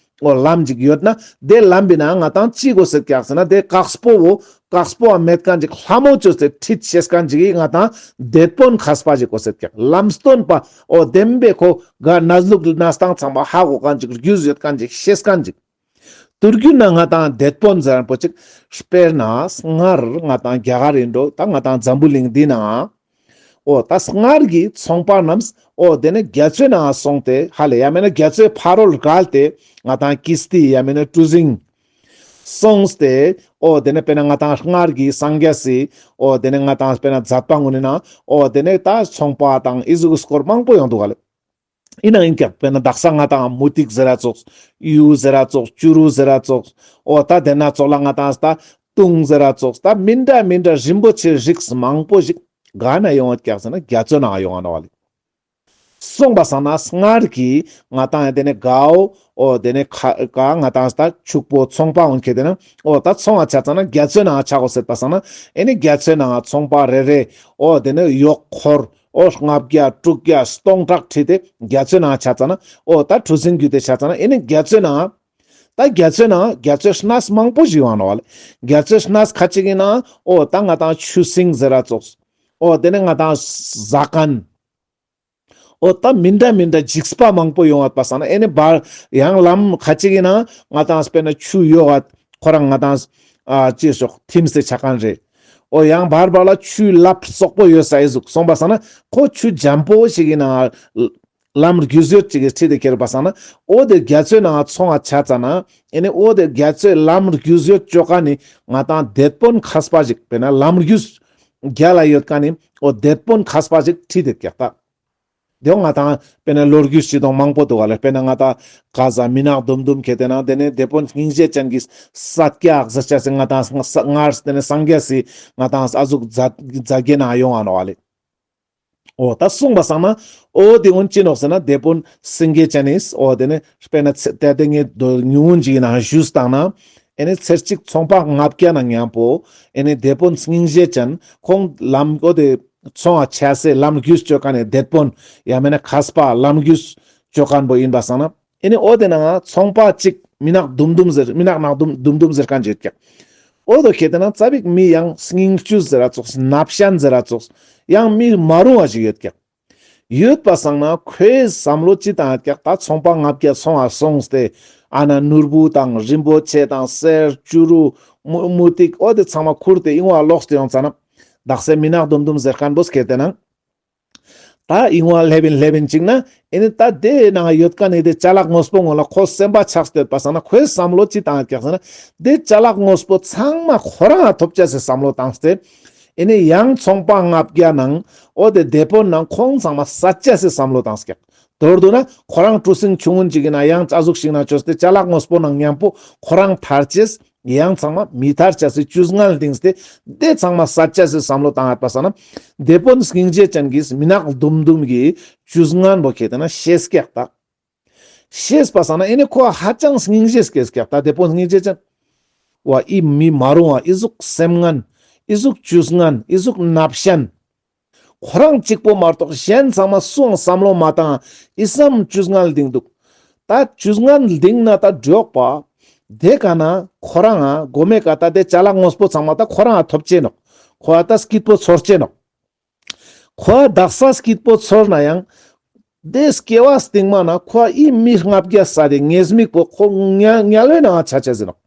འོ་ལམ་ཅིག་ཡོད་ན་དེ་ལམ་པའི་ནང་ང་ཏང་ཅི་དགོས་ཟེར་ཀྱག་ཟེར་ན་དེ་དཀགས་པོ་བོ་དཀགས་པོ་བ་མེད་ཁན་ཅིག་ལྷ་མོ་བཅོས་ཏེ་ཁྲིད་ཤེས་ཁན་ཅིག་ང་ཏང་དེད་དཔོན་མཁས་པ་ཞིག་དགོས་ཟེར་ཀྱག། ལམ་སྟོན་པ་འོ་བདེན་པའི་ཁོ་ག་གནས་ལུགས་གནས་སྟངས་ཚང་མ་ཧ་གོ་ཁན་ཅིག་རྒྱུས་ཡོད་ཁན་ཅིག་ཤེས་ཁན་ཅིག། དུས་རྒྱུན་ན་ང་ཏང་དེད་དཔོན་ཟེར་ཁན་པོ་ཅིག་དཔེར་ན་སྔར་ང་ཏང་རྒྱ་གར་ཨིན་འགྲོ་ད་ང་ཏང་འཛམ་བུ་གླིང་འདི་ན། འོ་ད་སྔར་གྱི་ཚོང་པ་རྣམས་འོ་དེ་ནས་རྒྱ་མཚོའི་ནང་སོང་སྟེ་ཧ་ལེ་ཡང་མེད་ན་རྒྱ་མཚོའི་ཕ་རོལ་བརྒལ་ཏེ་ང་ཏང་ཀིས་ཏི་ཡང་མེད་ན་གྲུ་གཟིངས་སོང་སྟེ་འོ་དེ་ནས་དཔེར་ན་ང་ཏང་སྔར་གྱི་སངས་རྒྱས་སི་འོ་དེ་ནས་ང་ཏང་དཔེར་ན་མཛད་པ་ངོ་ནས་ན་འོ་དེ་ནས་ད་ཚོང་པ་དང་ཨི་ཟུག་སྐོར་མང་པོ་ཡོང་འདུག་ག་ལེ། ཨིན་ན་ཨིན་ཀྱག། དཔེར་ན་དག་ས་ང་ཏང་མུ་ཏིག་ཟེར་ར་ཙོགས། གཡུ་ཟེར་ར་ཙོགས། བྱུ་རུ་ཟེར་ར་ཙོགས། འོ་ད་དེ་ན་ཙོགས་ལ་ང་ཏང་ད་དུང་ཟེར་ར་ཙོགས། ད་མི་འདྲ་མི་འདྲ་རིན་པོ་ཆེ་རིགས་མང་པོ་ཞིག་ག་ན་ཡོང་བ་ཀྱག་ཟེར་ན་རྒྱ་མཚོའི་ནང་ཡོང་བ་ནོག་ལེ། སོང་པ་སང་ན་སྔར་གྱི་ང་ཏང་དེ་ནས་གའོ་འོ་དེ་ནས་ཁ་ག་ང་ཏང་ད་ཕྱུག་པོ་ཚོང་པ་འོན་ཁེ་དེ་ན་འོ་ད་ཚོང་ང་ཆ་ཙ་ན་རྒྱ་མཚོའི་ནང་ཆ་དགོས་ཟེར་པ་སང་ན་ཨེ་ནི་རྒྱ་མཚོའི་ནང་ཚོང་པ་རེ་རེ་འོ་དེ་ནས་གཡོག་འཁོར། འོ་ལྔ་བརྒྱ་དྲུག་བརྒྱ་སྟོང་ཕྲག་ཁྲིད་དེ་རྒྱ་མཚོའི་ནང་ཆ་ཙ་ན་འོ་ད་གྲུ་གཟིངས་བརྒྱུད་དེ་ཆ་ཙ་ན་ཨེ་ནི་རྒྱ་མཚོའི་ནང་ད་རྒྱ་མཚོའི་ནང་རྒྱ་མཚོའི་གནས་མང་པོ་ཞིག་ཡོང་ནོག་ལེ། རྒྱ་མཚོའི་གནས་ཁ་ཅིག་གི་ནང་འོ་ད་ང་ཏང་ཆུ་སྲིན་ཟེར་ར་ཙོགས། འོ་དེ་ནས་ང་ཏང་ཟ་ཁན། འོ་ད་མི་འདྲ་མི་འདྲ་འཇིགས་པ་མང་པོ་ཡོང་བ་པ་སང་ན་ཨེ་ནི་བར་ཡང་ལམ་ཁ་ཅིག་གི་ནང་ང་ཏང་དཔེར་ན་ཆུ་ཡོག་ག་ཁོ་རང་ང་ཏང་ཨ་ཅེས་སོགས་ཐིམ་སྟེ་ཆ་ཁན་རེ། འོ་ཡང་བར་བར་ལ་ཆུའི་རླབས་སོག་པོ་ཡོད་ས་ཨི་ཟུག་སོང་པ་སང་ན་ཁོ་ཆུ་འཇམ་པོ་ཞིག་གི་ནང་ལམ་རྒྱུས་ཡོད་ཅིག་གི་ཁྲིད་དེ་ཁྱེར་པ་སང་ན་འོ་དེ་རྒྱ་མཚོའི་ནང་ཚོང་ང་ཆ་ཙ་ན་ཨེ་ནི་འོ་དེ་རྒྱ་མཚོའི་ལམ་རྒྱུས་ཡོད་ཅོ་ཁན་ནི་ང་ཏང་དེད་དཔོན་མཁས་པ་ཞིག་དཔེར་ན་ལམ་རྒྱུས་རྒྱ་ལ་ཡོད་ཁན་ནི་འོ་དེད་དཔོན་མཁས་པ་ཞིག་ཁྲིད་དེ་ཀྱག་ད། དེའོ་ང་ཏང་དཔེར་ན་ལོ་རྒྱུས་ཅི་དང་མང་པོ་འདུག་ག་ལེ། དཔེར་ན་ང་ཏང་ག་ཟ་མི་ནག་དུམ་དུམ་ཁེ་དེ་ན་དེ་ནས་དེད་དཔོན་སྙིང་རྗེ་ཅན་གྱི་ས་སྐྱ་ཨག་ཟེར་ཅེས་སི་ང་ཏང་སྔར་དེ་ནས་སངས་རྒྱས་སི་ང་ཏང་ཨ་ཟུག་ཛ་ཛ་གེ་ན་ཡོང་ང་ནོག་ག་ལེ། འོ་ད་སོང་པ་སང་ན་འོ་དེ་འོན་ཅི་ནོག་ཟེར་ན་དེད་དཔོན་སེང་གེ་ཅན་ནིས་འོ་དེ་ནས་དཔེར་ན་ཚེ་དེ་དེ་ངས་དོ་ཉུང་ངུན་ཅིག་གི་ནང་ཞུས་བཏང་ན། ཨེ་ནི་ཚེར་གཅིག་ཚོང་པ་ལྔ་བརྒྱ་ན་མཉམ་པོ་ཨེ་ནི་དེད་དཔོན་སྙིང་རྗེ་ཅན་ཁོང་ལམ་འོ་དེ་ཚོང་ང་ཆ་སའི་ལམ་རྒྱུས་ཅོ་ཁན་ནི་དེད་དཔོན་ཡང་མེད་ན་མཁས་པ་ལམ་རྒྱུས་ཅོ་ཁན་པོ་ཨིན་པ་སང་ན་ཨེ་ནི་འོ་དེ་ནང་ཚོང་པ་གཅིག་མི་ནག་དུམ་དུམ་ཟེར་མི་ནག་ནག་དུམ་དུམ་དུམ་ཟེར་ཁན་ཅིག་ཡོད་ཀྱག། འོ་དོ་ཁེ་དེ་ན་ཙ་པིག་མི་ཡང་སྙིང་བཅུས་ཟེར་ར་ཙོགས་ནབ་ཤན་ཟེར་ར་ཙོགས་ཡང་མི་མ་རུང་བ་ཞིག་ཡོད་ཀྱག། ཡོད་པ་སང་ན་ཁོའི་བསམ་བློ་ཅི་བཏང་ཡོད་ཀྱག། ད་ཚོང་པ་ལྔ་བརྒྱ་ཚོང་ང་སོང་སྟེ་ཨ་ན་ནོར་བུ་དང་རིན་པོ་ཆེ་དང་གསེར་བྱུ་རུ་མུ་མུ་ཏིག་འོ་དེ་ཚང་མ་ཁུར་ཏེ་ཨིན་བ་ལོག་སྟེ་ཡོང་ཙ་ན་དག་ས་མི་ནག་དུམ་དུམ་ཟེར་ཁན་པོ་སྐད་དེ་ན་ ད་ཨིན་བ་ལེབ་ཨིན་ལེབ་ཨིན་ཅིག་ན་ཨེ་ནི་ད་དེ་ནང་ཡོད་ཁན་ནི་དེ་ཅ་ལག་དངོས་པོ་ངོ་ལ་ཁོ་སེམས་པ་ཆགས་ཏེ་ཡོད་པ་སང་ན་ཁོའི་བསམ་བློ་ཅི་བཏང་ཡོད་ཀྱག་ཟེར་ན་དེ་ཅ་ལག་དངོས་པོ་ཚང་མ་ཁོ་རང་ང་ཐོབ་ཅེས་སི་བསམ་བློ་བཏང་སྟེ་ཨེ་ནི་ཡང་ཚོང་པ་ལྔ་བརྒྱ་ནང་འོ་དེ་དེད་དཔོན་ནང་ཁོང་ཚང་མ་བསད་ཅེས་སི་བསམ་བློ་བཏང་ཀྱག་མདོར་བསྡུ་ན་ཁོ་རང་གྲུ་གཟིངས་ཆུང་ངུན་ཅིག་ཨིན་ན་ཡང་ཅ་ཟུག་ཞིག་ན་བཅོས་ཏེ་ཅ་ལག་དངོས་པོ་ནང་མཉམ་པོ་ཁོ་རང་ཐར་ཅེས་ཡང་ཚང་མ་མི་ཐར་ཅེས་སི་ཅུས་ངན་ལྡིངས་ཏེ་དེ་ཚང་མ་བསད་ཅེས་སི་བསམ་བློ་བཏང་ཡོད་པ་སང་ན་དེད་དཔོན་སྙིང་རྗེ་ཅན་གྱིས་མི་ནག་དུམ་དུམ་གྱི་ཅུས་ངན་པོ་ཁྱེད་དེ་ན་ཤེས་ཀྱག་ད། ཤེས་པ་སང་ན་ཨེ་ནི་ཁོ་ཧ་ཅང་སྙིང་རྗེ་སྐྱེས་ཀྱག་ད་དེད་དཔོན་སྙིང་རྗེ་ཅན། བ་ཨི་མི་མ་རུང་བ་ཨི་ཟུག་སེམས་ངན་ཨི་ཟུག་ཅུས་ངན་ཨི་ཟུག་ནབ་ཤན། ཁོ་རང་གཅིག་པོ་མ་གཏོགས་གཞན་ཚང་མ་སུའང་བསམ་བློ་མ་བཏང་ཨི་སམ་ཅུས་ངན་ལྡིང་འདུག་ད་ཅུས་ངན་ལྡིང་ན་ད་འགྲོགས་པ། དེ་ག་ན་ཁོ་རང་ང་གོ་མེ་ཀ་ད་དེ་ཅ་ལག་དངོས་པོ་ཚང་མ་ད་ཁོ་རང་ང་ཐོབ་ཅེ་ནོག་ཁོ་ཨ་ད་སྐྱིད་པོ་ཚོར་ཅེ་ནོག་ཁོ་ཨ་དག་ས་སྐྱིད་པོ་ཚོར་ན་ཡང་དེ་སྐྱེ་བ་སྟིང་མ་ན་ཁོ་ཨ་ཨི་མི་ལྔ་བརྒྱ་ས་དེ་ཉེས་དམིགས་པོ་ཁོ་དམྱལ་དམྱལ་བའི་ནང་ང་ཆ་ཅེས་ཨིན་ནོག་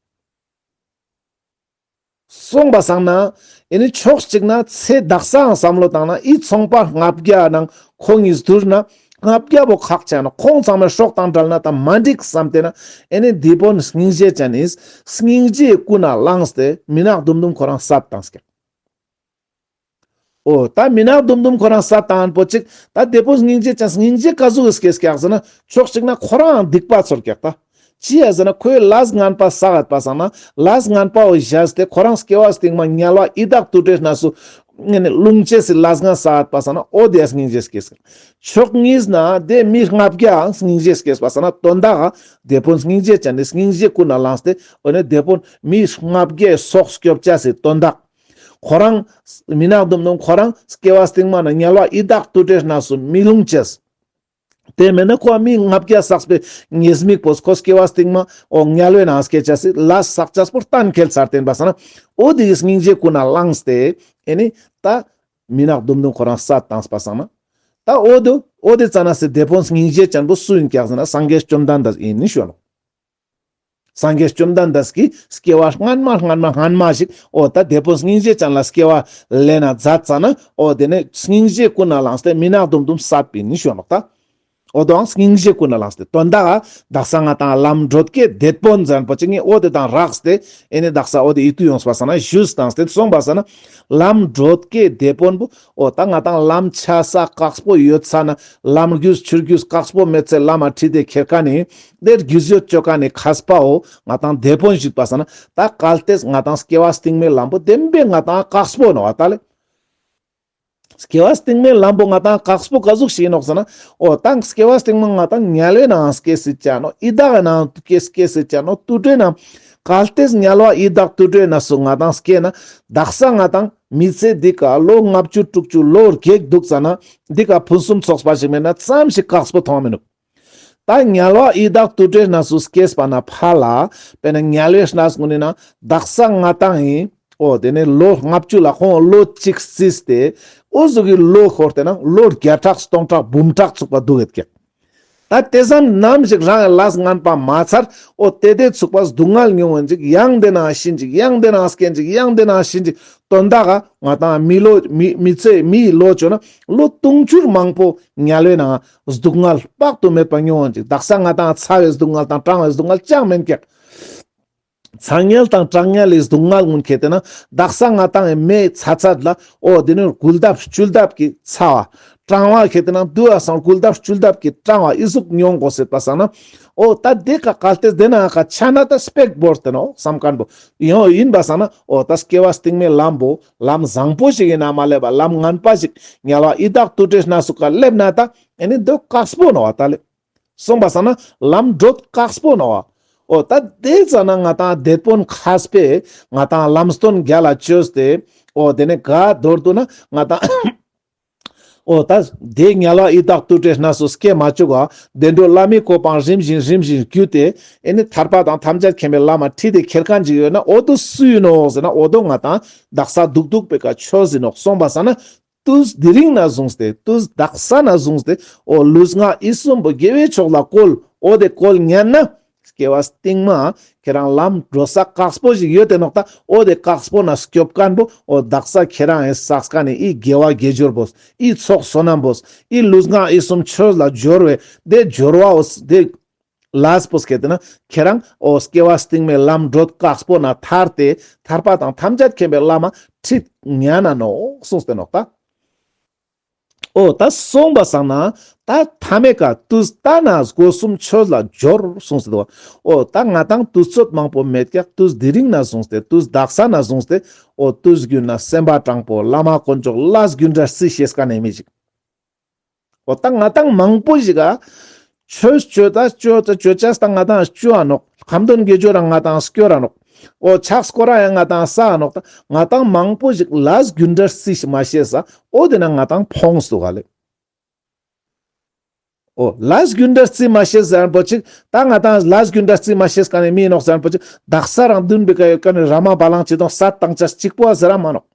སོང་པ་སང་ན་ཨེ་ནི་ཕྱོགས་གཅིག་ན་ཚེ་དག་སའང་བསམ་བློ་བཏང་ན་ཨི་ཚོང་པ་ལྔ་བརྒྱ་ནང་ཁོང་གཉིས་བསྡུར་ན་ལྔ་བརྒྱ་པོ་ཁག་ཆེ་ན་ཁོང་ཚང་མའི་སྲོག་དང་བྲལ་ན་ད་མ་འགྲིག་བསམ་སྟེ་ན་ཨེ་ནི་དེད་དཔོན་སྙིང་རྗེ་ཅན་ནི་སྙིང་རྗེ་ཀུན་ནས་བླངས་ཏེ་མི་ནག་དུམ་དུམ་ཁོ་རང་བསད་བཏང་ཀྱག་འོ་ད་མི་ནག་དུམ་དུམ་ཁོ་རང་བསད་བཏང་པོ་ཅིག་ད་དེད་དཔོན་སྙིང་རྗེ་ཅན་སྙིང་རྗེ་ག་ཟུག་གི་སྐྱེས་ཀྱག་ཟེར་ན་ཕྱོགས་གཅིག་ན་ཁོ་རང་སྡིག་པ་ཚོར་ཀྱག་ད། ཅི་ཡ་ཟེར་ན་ཁོའི་ལས་ངན་པ་བསགས་ཡོད་པ་སང་ན་ལས་ངན་པ་བོ་བཞག་སྟེ་ཁོ་རང་སྐྱེ་བ་སྟིང་མ་དམྱལ་བ་ཡི་དྭགས་དུད་འགྲོའི་གནས་སུ་ལྷུང་ཅེས་སི་ལས་ངན་བསགས་ཡོད་པ་སང་ན་འོ་དེ་སྙིང་རྗེ་སྐྱེས་ཀྱག་ཕྱོགས་གཉིས་ན་དེ་མི་ལྔ་བརྒྱ་སྙིང་རྗེ་སྐྱེས་པ་སང་ན་དོན་དག་དེད་དཔོན་སྙིང་རྗེ་ཅན་ནི་སྙིང་རྗེ་ཀུན་ནས་བླངས་ཏེ་འོ་ནི་དེད་དཔོན་མི་ལྔ་བརྒྱའི་སྲོག་སྐྱོབ་ཅེས་སི་དོན་དག་ཁོ་རང་མི་ནག་དུམ་དུམ་ཁོ་རང་སྐྱེ་བ་སྟིང་མ་ན་དམྱལ་བ་ཡི་དྭགས་དུད་འགྲོའི་གནས་སུ་མི་ལྷུང་ཅེས། དེ་མེན་ན་ཁོ་མི་ལྔ་བརྒྱ་བསགས་པའི་ཉེས་དམིགས་པོ་ཁོ་སྐྱེ་བ་སྟིང་མ་འོ་དམྱལ་བའི་ནང་སྐྱེ་ཅེས་སི་ལས་བསགས་ཅེས་པོ་གཏན་འཁེལ་ཚར་ཏེ་ཨིན་པ་སང་ན་འོ་དེའི་སྙིང་རྗེ་ཀུན་ནས་བླངས་ཏེ་ཨེ་ནི་ད་མི་ནག་དུམ་དུམ་ཁོ་རང་བསད་བཏང་པ་སང་ན་ད་འོ་དེ་འོ་དེ་ཙ་ན་སི་དེད་དཔོན་སྙིང་རྗེ་ཅན་པོ་སུ་ཨིན་ཀྱག་ཟེར་ན་སངས་རྒྱས་བཅོམ་ལྡན་འདས་ཨིན་ནི་ཞུ་ནོག་སངས་རྒྱས་བཅོམ་ལྡན་འདས་ཀྱིས་སྐྱེ་བ་སྔན་མ་སྔན་མ་སྔན་མ་ཞིག་འོ་ད་དེད་དཔོན་སྙིང་རྗེ་ཅན་ལ་སྐྱེ་བ་ལེན་ན་མཛད་ཙ་ན་འོ་དེ་ནས་སྙིང་རྗེ་ཀུན་ནས་བླངས་ཏེ་མི་ནག་དུམ་དུམ་བསད་པ་ཨིན་ནི་ཞུ་ནོག་ད། འོ་དོའང་སྙིང་རྗེ་ཀུན་ནས་བླངས་ཏེ་དོན་དག་དག་ས་ང་དང་ལམ་འགྲོ་སྐྱེ་དེད་དཔོན་ཟེར་པོ་ཅིག་ནི་འོ་དེ་དང་རགས་ཏེ་ཨེ་ནི་དག་ས་འོ་དེ་ཡིད་དུ་ཡོངས་པ་སང་ན་ཞུས་བཏང་སྟེ་སོང་པ་སང་ན་ལམ་འགྲོ་སྐྱེ་དེད་དཔོན་པོ་འོ་ད་ང་དང་ལམ་ཆ་ས་དཀགས་པོ་ཡོད་ས་ན་ལམ་རྒྱུས་ཆུ་རྒྱུས་དཀགས་པོ་མེད་ཚེ་ལམ་མ་ཁྲིད་དེ་ཁྱེར་ཁན་ནི་དེ་རྒྱུས་ཡོད་ཅོ་ཁན་ནི་མཁས་པའོ་ང་དང་དེད་དཔོན་ཞིག་པ་སང་ན་ད་གལ་ཏེ་ང་དང་སྐྱེ་བ་སྟིང་མའི་ལམ་པོ་བདེན་པའི་ང་དང་དཀགས་པོ་ནོག་ད་ལེ། སྐྱེ་བ་སྟིང་མའི་ལམ་པོ་ང་དང་དཀགས་པོ་ག་ཟུག་ཞིག་ནོག་ཟེར་ན། འོ་ད་སྐྱེ་བ་སྟིང་མ་ང་དང་དམྱལ་བའི་ནང་སྐྱེ་སྲིད་ཅ་ནོག་ཡི་དྭགས་ནང་སྐྱེ་སྲིད་ཅ་ནོག་དུད་འགྲོའི་ནང་། གལ་ཏེ་དམྱལ་བ་ཡི་དྭགས་དུད་འགྲོའི་ནང་སུ་ང་དང་སྐྱེ་ན་དག་ས་ང་དང་མི་ཚེ་འདི་ཀ་ལོ་ལྔ་བཅུ་དྲུག་ཅུ་ལོ་བརྒྱད་འདུག་ཙ་ན་འདི་ཀ་ཕུན་སུམ་ཚོགས་པ་ཞིག་མེད་ན་ཙམ་ཞིག་དཀགས་པོ་མཐོང་མི་ནུག་ད་དམྱལ་བ་ཡི་དྭགས་དུད་འགྲོའི་ནང་སུ་སྐྱེས་པ་ན་ཕ་ལ་དཔེར་ན་དམྱལ་བའི་གནས་ཀུན་ནི་ན་དག་ས་ང་དང་ཡིན། འོ་དེ་ནས་ལོ་ལྔ་བཅུ་ལ་ཁོང་ལོ་གཅིག་རྩིས་ཏེ་འོ་ཟུག་གི་ལོ་ཤོར་ཏེ་ན་ལོ་བརྒྱ་ཕྲག་སྟོང་ཕྲག་འབུམ་ཕྲག་ཚུགས་པ་འདུག་ཡོད་ཀྱག་ད་དེ་ཙམ་ནམ་ཞིག་རང་ལས་ངན་པ་མ་ཚར་འོ་དེ་དེ་ཚུགས་པ་སྡུག་བསྔལ་མྱོང་ཡིན་ཅིག་ཡང་དེ་ནང་ཤི་ཡིན་ཅིག་ཡང་དེ་ནང་སྐྱེ་ཡིན་ཅིག་ཡང་དེ་ནང་ཤི་ཡིན་ཅིག་དོན་དག་ག་ང་དང་མི་ལོ་མི་མི་ཚེ་མིའི་ལོ་བཅོ་ན་ལོ་དུང་ཕྱུར་མང་པོ་དམྱལ་བའི་ནང་སྡུག་བསྔལ་དཔག་ཏུ་མེད་པ་མྱོང་ཡིན་ཅིག་དག་ས་ང་དང་ཚ་བའི་སྡུག་བསྔལ་དང་གྲང་བའི་སྡུག་བསྔལ་ཅང་མེན་ཀྱག་ཚ་དམྱལ་དང་གྲང་དམྱལ་ལི་སྡུག་བསྔལ་ཀུན་ཁྱེར་ཏེ་ན་དག་ས་ང་དང་ངི་མེ་ཚ་ཚད་ལ་འོ་དེ་ནི་གུལ་ལྡབ་བཅུ་ལྡབ་ཀྱི་ཚ་བ། གྲང་བ་ཁྱེར་ཏེ་ན་དུ་བ་སང་གུལ་ལྡབ་བཅུ་ལྡབ་ཀྱི་གྲང་བ་ཨི་ཟུག་མྱོང་དགོས་ཟེར་པ་སང་ན། འོ་ད་དེ་ཀ་གལ་ཏེ་དེ་ན་ཀ་ཆ་ན་ད་སྤེག་བོར་ཏེ་ནོག་བསམ་མཁན་པོ་ཡོང་ཡིན་པ་སང་ན་འོ་ད་སྐྱེ་བ་སྟིང་མའི་ལམ་པོ་ལམ་བཟང་པོ་ཞིག་ཡིན་ན་མ་སླེབས་པ་ལམ་ངན་པ་ཞིག་དམྱལ་བ་ཡི་དྭགས་དུད་འགྲོའི་གནས་སུ་ཀ་སླེབས་ན་ད་ཨེ་ནི་འདོད་དཀགས་པོ་ནོག་བ་ད་ལེ། སོང་པ་སང་ན་ལམ་འགྲོ་དཀགས་པོ་ནོག་འོ་ད་དེ་ཙ་ན་ང་དང་དེད་དཔོན་མཁས་པས་ང་དང་ལམ་སྟོན་རྒྱལ་ལ་བཅོས་ཏེ་འོ་དེ་ནས་ག་མདོར་བསྡུ་ན་ང་དང་འོ་ད་དེ་དམྱལ་བ་ཡི་དྭགས་དུད་འགྲོའི་གནས་སུ་སྐྱེ་མ་བཅུག་ག་བདེ་འགྲོ་ལྷ་མིའི་གོ་འཕང་རིམ་བཞིན་རིམ་བཞིན་བརྒྱུད་དེ་ཨེ་ནི་ཐར་པ་དང་ཐམས་ཅད་མཁྱེན་པའི་ལམ་མ་ཁྲིད་དེ་ཁྱེར་མཁན་ཅིག་ཡོད་ན་འོ་དོ་སུ་ཡིན་ནོག་ཟེར་ན་འོ་དོ་ང་དང་དག་ས་སྡུག་སྡུག་པའི་ཀ་ཆོས་ཡིན་ནོག་སོང་པ་སང་ན། དུས་དེ་རིང་ནས་བཟུང་སྟེ་དུས་དག་ས་ནས་བཟུང་སྟེ་འོ་ལུས་ངག་ཡིད་གསུམ་པོ་དགེ་བའི་ཕྱོགས་ལ་བཀོལ། འོ་དེ་བཀོལ་ཉན་ན་ སྐྱེ་བ་སྟིང་མ་ཁྱེ་རང་ལམ་འགྲོ་ས་ཀགས་པོ་ཞིག་ཡོད་དེ་ནོག་ད། འོ་དེ་ཀགས་པོ་ན་སྐྱོབ་ཁན་བོ་འོ་དག་ས་ཁྱེ་རང་ངི་བསགས་ཁན་ནི་འི་དགེ་བ་དགེ་སྦྱོར་བོས། འི་ཚོགས་བསོད་ནམས་བོས། འི་ལུས་ངག་ཡིད་གསུམ་ཆོས་ལ་སྦྱོར་བའི་དེ་སྦྱོར་བ་འོ་དེ་ལས་པོས་ཁྱེར་ཏེ་ན་ཁྱེ་རང་འོ་སྐྱེ་བ་སྟིང་མའི་ལམ་འགྲོ་ཀགས་པོ་ན་ཐར་ཏེ་ཐར་པ་དང་ཐམས་ཅད་མཁྱེན་པའི་ལམ་ཁྲིད་ཉན་ན་ནོག་གསུངས་ཏེ་ནོག་ད། འོ་ད་སོང་པ་སང་ན་ད་ཐ་མའི་ཀ་དུས་ད་ན་སྒོ་གསུམ་ཆོས་ལ་སྦྱོར་གསུངས་ཏེ་འདུག་འོ་ད་ང་ཏང་དུས་ཚོད་མང་པོ་མེད་ཀྱག་དུས་དེ་རིང་ན་བཟུང་སྟེ་དུས་དག་ས་ན་བཟུང་སྟེ་འོ་དུས་རྒྱུན་ན་སེམས་པ་དྲང་པོ་བླ་མ་དཀོན་མཆོག་ལས་རྒྱུ་འབྲས་རྩི་ཤེས་ཁན་ནི་མི་ཞིག་འོ་ད་ང་ཏང་མང་པོ་ཞིག་ག་ཆོས་ཅོ་ད་ཅོ་ད་ཅོ་ཅས་ད་ང་ཏང་ཅོ་འ་ནོག་ཁ་འདོན་དགེ་སྦྱོར་རང་ང་ཏང་སྐྱོར་ར་ནོག་འོ་ཕྱག་སྐོར་ར་ཡང་ང་ཏང་ས་འ་ནོག་ད་ང་ཏང་མང་པོ་ཞིག་ལས་རྒྱུ་འབྲས་རྩི་མ་ཤེས་ས་འོ་དེ་ན་ང་ཏང་ཕོངས་འདུག་ག་ལེ། འོ་ལས་རྒྱུ་འབྲས་རྩི་མ་ཤེས་ཟེར་པོ་ཅིག་ད་ང་ཏང་ལས་རྒྱུ་འབྲས་རྩི་མ་ཤེས་ཁན་ནི་མི་ནོག་ཟེར་པོ་ཅིག་དག་ས་རང་མདུན་པའི་ཀ་ཡོད་ཁན་ནི་ར་མ་བ་ལང་ཅི་དང་ས་བཏང་ཅས་ཅིག་པོ་ཟེར་ར་མ་ནོག་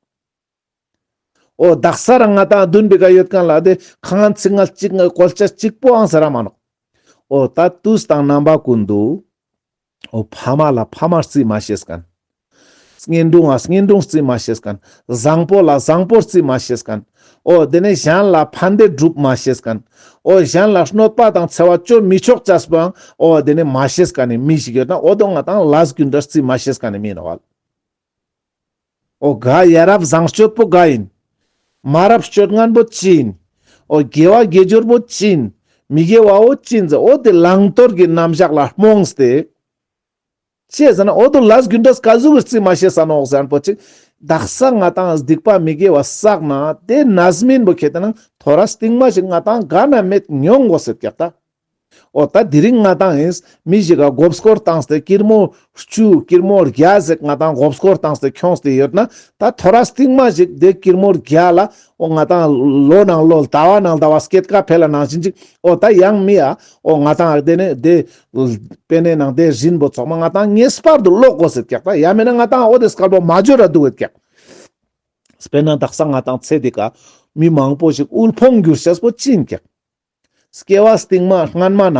འོ་དག་ས་རང་ང་ཏང་མདུན་པའི་ཀ་ཡོད་ཁན་ལ་དེ་ཁ་ངན་ཚིག་ངན་ཅིག་ངན་བཀོལ་ཅས་ཅིག་པོའང་ཟེར་ར་མ་ནོག་འོ་ད་དུས་དང་རྣམ་པ་ཀུན་ཏུ་འོ་ཕ་མ་ལ་ཕ་མ་རྩི་མ་ཤེས་ཁན། གཉེན་དྲུང་ང་གཉེན་དྲུང་རྩི་མ་ཤེས་ཁན། བཟང་པོ་ལ་བཟང་པོ་རྩི་མ་ཤེས་ཁན། འོ་དེ་ནས་གཞན་ལ་ཕན་བདེ་སྒྲུབ་མ་ཤེས་ཁན། འོ་གཞན་ལ་གནོད་པ་དང་འཚེ་བ་ཅོ་མི་ཆོག་ཅས་པོའང་འོ་དེ་ནས་མ་ཤེས་ཁན་ནི་མི་ཞིག་ཡོད་ན་འོ་དོ་ང་ཏང་ལས་རྒྱུ་འབྲས་རྩི་མ་ཤེས་ཁན་ནི་མི་ནོག་ག་ལེ། འོ་ག་ཡ་རབས་བཟང་སྤྱོད་པོ་ག་ཡིན། མ་རབས་སྤྱོད་ངན་པོ་ཅི་ཡིན། འོ་དགེ་བ་དགེ་སྦྱོར་པོ་ཅི་ཡིན། མི་དགེ་བ་བོ་ཅི་ཡིན་ཟེར་འོ་དེ་བླང་དོར་གྱི་རྣམ་གཞག་ལ་རྨོངས་ཏེ། ཅི་ཟེར་ན་འོ་དོ་ལས་རྒྱུ་འབྲས་ག་ཟུག་གི་རྩི་མ་ཤེས་ས་ནོག་ཟེར་པོ་ཅིག་དག་ས་ང་ཏང་སྡིག་པ་མི་དགེ་བ་བསགས་ན་དེ་རྣམ་སྨིན་པོ་ཁྱེར་ཏེ་ན་ཐོ་རས་སྟིང་མ་ཞིག་ང་ཏང་ག་ན་མེད་མྱོང་དགོས་ཟེར་ཀྱག་ད། འོ་ད་དེ་རིང་ང་ཏང་ཡིན་མི་ཞིག་ག་མགོ་སྐོར་བཏང་སྟེ་ཀིར་མོ་བཅུ་ཀིར་མོ་བརྒྱ་ཟེར་ང་ཏང་མགོ་སྐོར་བཏང་སྟེ་ཁྱོངས་ཏེ་ཡོད་ན་ད་ཐོ་རས་སྟིང་མ་ཞིག་དེ་ཀིར་མོ་བརྒྱ་ལ་འོ་ང་ཏང་ལོ་ནང་ལོ་ཟླ་བ་ནང་ཟླ་བ་སྐྱེད་ཀ་འཕེལ་ལ་ནང་བཞིན་ཅིག་འོ་ད་ཡང་མི་ཡ་འོ་ང་ཏང་དེ་ནས་དེ་པེ་ནེ་ནང་དེ་རིན་པོ་ཚོགས་མ་ང་ཏང་ངེས་པར་དུ་ལོག་དགོས་ཟེར་ཀྱག་ད། ཡ་མེད་ན་ང་ཏང་འོ་དེ་སྐལ་པོ་མ་འབྱོར་ར་འདུག་ཡོད་ཀྱག་དཔེར་ན་དག་ས་ང་ཏང་ཚེ་འདི་ཀ་མི་མང་པོ་ཞིག་དབུལ་ཕོངས་གྱུར་ཤེས་པོ་ཅི་ཡིན་ཀྱག་སྐྱེ་བ་སྟིང་མ་སྔན་མ་ན་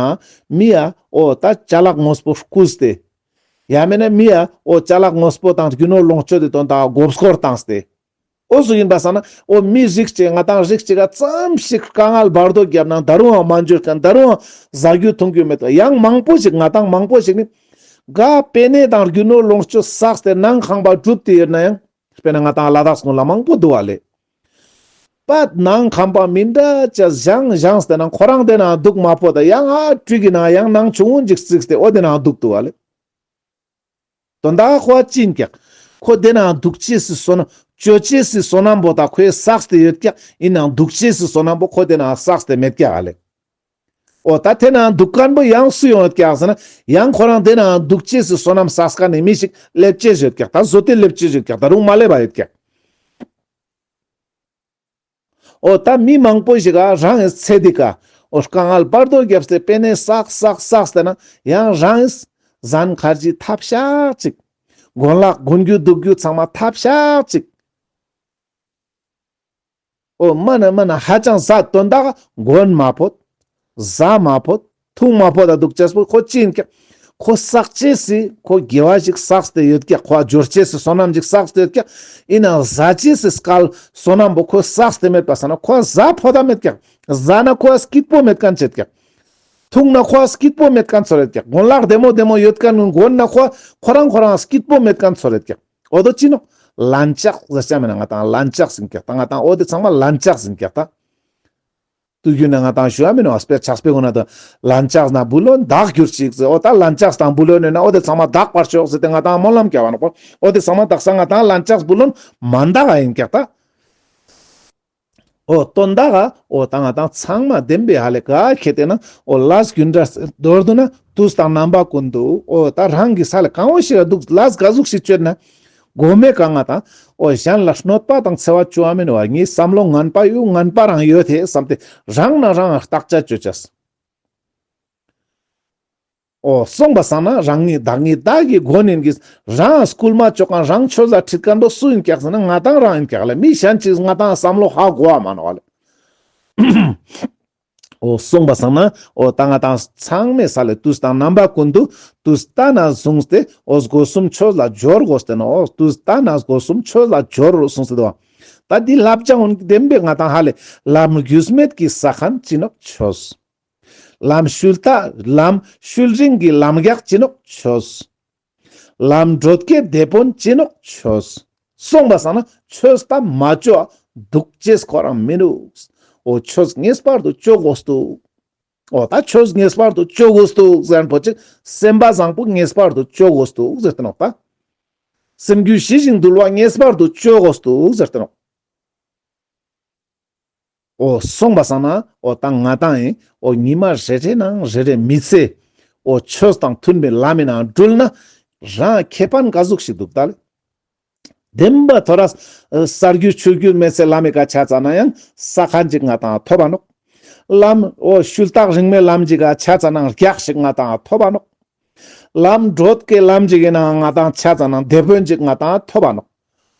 མི་ཡ་འོ་ད་ཅ་ལག་དངོས་པོ་རྐུས་ཏེ། ཡ་མེད་ན་མི་ཡ་འོ་ཅ་ལག་དངོས་པོ་དང་རྒྱུ་ནོར་ལོངས་སྤྱོད་དེ་དོན་དག་མགོ་སྐོར་བཏང་སྟེ། འོ་སུ་ཡིན་པ་སང་ན་འོ་མི་རིགས་ཅིག་ང་ཏང་རིགས་ཅིག་ག་ཙམ་ཞིག་དཀའ་ངལ་བར་དོ་བརྒྱབ་ན་ད་རུང་ཡང་མ་འཇོར་ཁན་ད་རུང་ཡང་ཟ་རྒྱུ་འཐུང་རྒྱུ་མེད་ཡང་མང་པོ་ཞིག་ང་ཏང་མང་པོ་ཞིག་ནི་ག་པེ་ནེ་དང་རྒྱུ་ནོར་ལོངས་སྤྱོད་བསགས་ཏེ་ནང་ཁང་པ་གྲུབ་སྟེ་ཡོད་ན་ཡང་དཔེར་ན་ང་ཏང་ལ་དྭགས་སྔོན་ལ་མང་པོ་འདུག་བ་ལེ། པད་ནང་ཁང་པ་མི་འདྲ་ཅས་བཞེངས་བཞེངས་ཏེ་ན་ཁོ་རང་དེ་ན་འདུག་མ་ཕོད་ད་ཡང་ཨ་སྤྲུལ་གྱི་ན་ཡང་ནང་ཆུང་ངུན་ཅིག་བརྩིགས་ཏེ་འོ་དེ་ན་འདུག་འདུག་བ་ལེ། དོན་དག་ཁོ་ཅི་ཡིན་ཀྱག་ཁོ་དེ་ན་འདུག་ཅེས་སི་བསོད་ནམས་ཅོ་ཅེས་སི་བསོད་ནམས་པོ་ད་ཁོས་བསགས་ཏེ་ཡོད་ཀྱག་ཡིན་ནའང་འདུག་ཅེས་སི་བསོད་ནམས་པོ་ཁོ་དེ་ན་བསགས་ཏེ་མེད་ཀྱག་ཨ་ལེ། འོ་ད་དེ་ན་འདུག་ཁན་པོ་ཡང་སུ་ཡོང་ཡོད་ཀྱག་ཟེར་ན་ཡང་ཁོ་རང་དེ་ན་འདུག་ཅེས་སི་བསོད་ནམས་བསགས་ཁན་ནི་མི་ཞིག་སླེབས་ཅེས་ཡོད་ཀྱག་ད་བཟོ་དེ་སླེབས་ཅེས་ཡོད་ཀྱག་ད་རུང་མ་སླེབས་པ་ཡོད་ཀྱག་འོ་ད་མི་མང་པོ་ཞིག་ག་རང་ངི་ཚེ་འདི་ཀ་འོ་དཀའ་ངལ་བར་དོ་བརྒྱབ་སྟེ་པེ་ནེ་བསགས་བསགས་བསགས་ཏེ་ན་ཡང་རང་ངི་ཟན་ཁར་ཇི་ཐབས་ཤག་ཅིག་གོན་ལག་གོན་རྒྱུ་འདུག་རྒྱུ་ཚང་མ་ཐབས་ཤག་ཅིག་འོ་མ་ན་མ་ན་ཧ་ཅང་ཟ་དོན་དག་གོན་མ་ཕོད། ཟ་མ་ཕོད། འཐུང་མ་ཕོད་ད་འདུག་ཅེས་པོ་ཁོ་ཅི་ཡིན་ཀྱག་ཁོ་བསགས་ཅེས་སི་ཁོ་དགེ་བ་ཞིག་བསགས་ཏེ་ཡོད་ཀྱག་ཁོ་འབྱོར་ཅེས་སི་བསོད་ནམས་ཞིག་བསགས་ཏེ་ཡོད་ཀྱག་ཡིན་ནའང་ཟ་ཅེས་སི་སྐལ་བསོད་ནམས་པོ་ཁོ་བསགས་ཏེ་མེད་པ་སང་ན་ཁོ་ཟ་ཕོད་ད་མེད་ཀྱག་ཟ་ན་ཁོ་སྐྱིད་པོ་མེད་ཁན་ཆེད་ཀྱག་འཐུང་ན་ཁོ་སྐྱིད་པོ་མེད་ཁན་ཚོར་ཡོད་ཀྱག་གོན་ལག་བདེ་མོ་བདེ་མོ་ཡོད་ཁན་གོན་ན་ཁོ་ཁོ་རང་ཁོ་རང་སྐྱིད་པོ་མེད་ཁན་ཚོར་ཡོད་ཀྱག་འོ་དོ་ཅི་ནོག་ལན་ཆགས་ཟེར་ཅ་མེད་ན་ང་ཏང་ལན་ཆགས་ཡིན་ཀྱག་ད་ང་ཏང་འོ་དེ་ཚང་མ་ལན་ཆགས་ཡིན་ཀྱག་ད། དུས་རྒྱུན་ན་ང་ཏང་ཞུ་ཡ་མེན་ནོག་ཨ་སྤེ་ཆགས་པའི་སྒོ་ན་ད་ལན་ཆགས་ན་བུ་ལོན་དག་གྱུར་ཅིག་ཟེར། འོ་ད་ལན་ཆགས་དང་བུ་ལོན་ཡོད་ན་འོ་དེ་ཚང་མ་དག་པར་ཤོག་ཟེར་ཏེ་ང་ཏང་སྨོན་ལམ་རྒྱབ་བ་ནོག་འོ་དེ་ཚང་མ་དག་ས་ང་ཏང་ལན་ཆགས་བུ་ལོན་མ་དག་ཨ་ཡིན་ཀྱག་ད། འོ་དོན་དག་ག་འོ་ད་ང་ཏང་ཚང་མ་བདེན་པའི་ཧ་ལེ་ག་ཁེ་ཏེ་ན་འོ་ལས་རྒྱུ་འབྲས་མདོར་བསྡུ་ན་དུས་དང་རྣམ་པ་ཀུན་ཏུ་འོ་ད་རང་གི་ས་ལ་གང་འོ་ཞིག་ལ་འདུག་ལས་ག་ཟུག་ཞིག་བཅོས་ན། གོ་མེ་གང་ང་དང་། འོ་གཞན་ལ་གནོད་པ་དང་འཚེ་བ་བཅོ་བ་མེན་བ་ངའི་བསམ་བློ་ངན་པ་ཡོད་ངན་པ་རང་ཡོད་དེ་བསམ་སྟེ་རང་ན་རང་བརྟག་དཔྱད་བཅོ་ཅེས། འོ་སོང་པ་སང་ན་རང་ཉིད་བདག་ཉིད་བདག་གི་མགོན་ཡིན་གྱི་རང་སྐུལ་མ་བཅོ་མཁན་རང་ཆོས་ལ་ཁྲིད་མཁན་པོ་སུ་ཡིན་ཀྱག་ཟེར་ན་ང་དང་རང་ཡིན་ཀྱག་ལེ། མི་གཞན་ཅིག་ང་དང་བསམ་བློ་ཧ་གོ་བ་མ་ནོག་ལེ། འོ་གསུངས་པ་སང་ན་འོ་ད་ང་དང་ཚང་མའི་ས་ལེ་དུས་དང་རྣམ་པ་ཀུན་ཏུ་དུས་ལྟ་ན་བཟུང་སྟེ་འོ་སྒོ་གསུམ་ཆོས་ལ་སྦྱོར་དགོས་ཏེ་ནོག། འོ་དུས་ལྟ་ན་སྒོ་གསུམ་ཆོས་ལ་སྦྱོར་གསུངས་ཏེ་འདུག། ད་འདི་བསླབ་བྱ་འོན་བདེན་པའི་ང་དང་ཧ་ལེ་ལམ་རྒྱུས་མེད་ཀྱི་ས་ཁན་ཅི་ནོག་ཆོས། ལམ་ཤུལ་ལྟ་ལམ་ཤུལ་རིང་གི་ལམ་རྒྱགས་ཅི་ནོག་ཆོས། ལམ་བགྲོད་ཀྱི་དེད་དཔོན་ཅི་ནོག་ཆོས། གསུངས་པ་སང་ན་ཆོས་ད་མ་ཅོ་འདུག་ཅེས་ཁོ་རང་མི་འདུག། འོ་ཆོས་ངེས་པར་དུ་ཅོ་དགོས་འདུག། འོ་ད་ཆོས་ངེས་པར་དུ་ཅོ་དགོས་འདུག་ཟེར་མཁན་པོ་ཅིག་སེམས་པ་བཟང་པོ་ངེས་པར་དུ་ཅོ་དགོས་འདུག་ཟེར་ཏེ་ནོག་ད། སེམས་རྒྱུད་ཞི་ཞིང་དུལ་བ་ངེས་པར་དུ་ཅོ་དགོས་འདུག་ཟེར་ཏེ་ནོག། འོ་གསུངས་པ་སང་ན་འོ་ད་ང་དང་ཡིན་འོ་ཉི་མ་རེ་རེ་ནང་རེ་རེ་མི་ཚེ་འོ་ཆོས་དང་མཐུན་པའི་ལམ་མི་ནང་འགྲུལ་ན་རང་ཁེ་ཕན་ག་ཟུག་ཞིག་འདུག་ད་ལེ། བདེན་པ་ཐོ་རས་ས་རྒྱུད་ཆུ་རྒྱུད་མེད་ཚེ་ལམ་མི་ཀ་ཆ་ཙ་ན་ཡང་ས་ཁན་ཅིག་ང་དང་ཐོབ་པ་ནོག། ལམ་འོ་ཤུལ་ལྟག་རིང་མོའི་ལམ་ཅིག་ག་ཆ་ཙ་ན་རྒྱགས་ཤིག་ང་དང་ཐོབ་པ་ནོག། ལམ་བགྲོད་ཀྱི་ལམ་ཅིག་ཡིན་ནའང་ང་དང་ཆ་ཙ་ན་དེད་དཔོན་ཅིག་ང་དང་ཐོབ་པ་ནོག།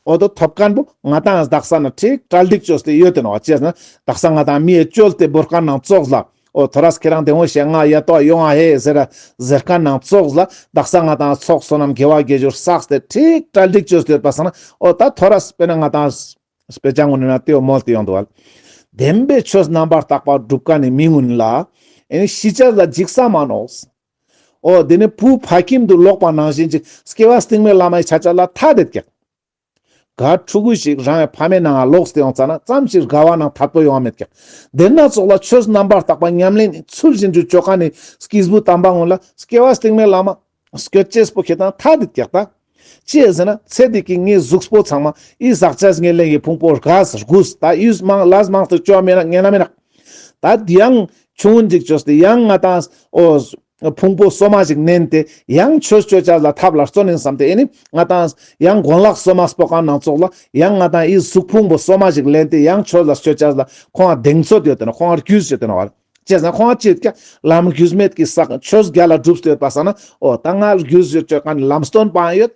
འོ་དོ་ཐོབ་མཁན་པོ་ང་དང་དག་ས་ན་ཁྲིག་གྲ་སྒྲིག་བཅོས་ཏེ་ཡོད་དེ་ནོག། ཅི་ཟེར་ན་དག་ས་ང་དང་མི་ཡི་བཅོལ་ཏེ་བོར་མཁན་ནང་ཙོགས་ལ་འོ་ཐོ་རས་ཁྱེད་རང་དེ་འོ་ཞེ་ང་ཡ་ཏོ་ཡོང་ཨ་ཧེ་ཟེར་ཟེར་མཁན་ནང་ཙོགས་ལ་དག་ས་ང་དང་ཚོགས་བསོད་ནམས་དགེ་བ་དགེ་སྦྱོར་བསགས་ཏེ་ཁྲིག་གྲ་སྒྲིག་བཅོས་ཏེ་ཡོད་པ་སང་ན་འོ་ད་ཐོ་རས་དཔེར་ན་ང་དང་དཔེ་ཆ་ངོ་ནས་ན་དེའོ་མོལ་ཏེ་ཡོང་འདུག་བ། བདེན་པའི་ཆོས་རྣམ་པར་དག་པ་སྒྲུབ་མཁན་ནི་མི་ངུན་ལ་ཨེ་ནི་ཤི་ཆ་ལ་འཇིགས་ས་མ་ནོག། འོ་དེ་ནི་བུ་ཕ་ཁྱིམ་དུ་ལོག་པ་ནང་བཞིན་ཅིག་སྐྱེ་བ་སྟིང་མའི་ལམ་མ་ཆ་ཆ་ལ་ཐ་དད་ཀྱག། ག་ཕྲུ་གུ་ཞིག་རང་ཡང་ཕ་མའི་ནང་ལོག་སྟེ་ཡོང་ཙ་ན་ཙམ་ཞིག་དགའ་བ་ནང་ཐད་པོ་ཡོང་བ་མེད་ཀྱག། དེ་ན་ཙོགས་ལ་ཆོས་རྣམ་པར་དག་པ་ཉམས་ལེན་ཚུལ་བཞིན་དུ་ཅོ་མཁན་ནི་སྐྱེས་བུ་དམ་པ་ངུན་ལ་སྐྱེ་བ་སྟིང་མའི་ལམ་མ་སྐྱོད་ཅེས་པོ་ཁེ་དང་ཐ་དད་ཀྱག་ད། ཅི་ཟེར་ན་ཚེ་འདི་ཀའི་ངའི་གཟུགས་པོ་ཚང་མ་ཨི་ཟག་བཅས་ངན་ལེན་གྱི་ཕུང་པོ་རྒས་རྒུད་ད་ཡུས་མང་ལས་མང་དུ་ཅོ་མེད་ན་ངན་ན་མེད་ན། ད་ཡང་ཆུང་ངུན་ཅིག་བཅོས་ཏེ་ཡང་ང་དང་འོ་ཕུང་པོ་སོ་མ་ཞིག་ནན་ཏེ་ཡང་ཆོས་ཅོ་ཅས་ལ་ཐབས་ལ་བརྩོན་ཡིན་བསམ་སྟེ་ཨེ་ནི་ང་དང་ཡང་གོན་ལག་སོ་མ་སྤོ་མཁན་ནང་ཙོགས་ལ་ཡང་ང་དང་ཨི་གཟུགས་ཕུང་པོ་སོ་མ་ཞིག་ལེན་ཏེ་ཡང་ཆོས་ལ་ཅོ་ཅས་ལ་ཁོང་ང་གདེང་ཚོད་ཡོད་དེ་ནོག། ཁོང་ང་རྒྱུས་ཡོད་དེ་ནོག་བ། ཅི་ཟེར་ན་ཁོང་ང་ཅི་ཡོད་ཀྱག། ལམ་རྒྱུས་མེད་ཀྱི་ས་ཆོས་རྒྱལ་ལ་སྒྲུབ་སྟེ་ཡོད་པ་སང་ན་འོ་ད་ང་རྒྱུས་ཡོད་ཅོ་མཁན་ལམ་སྟོན་པའང་ཡོད།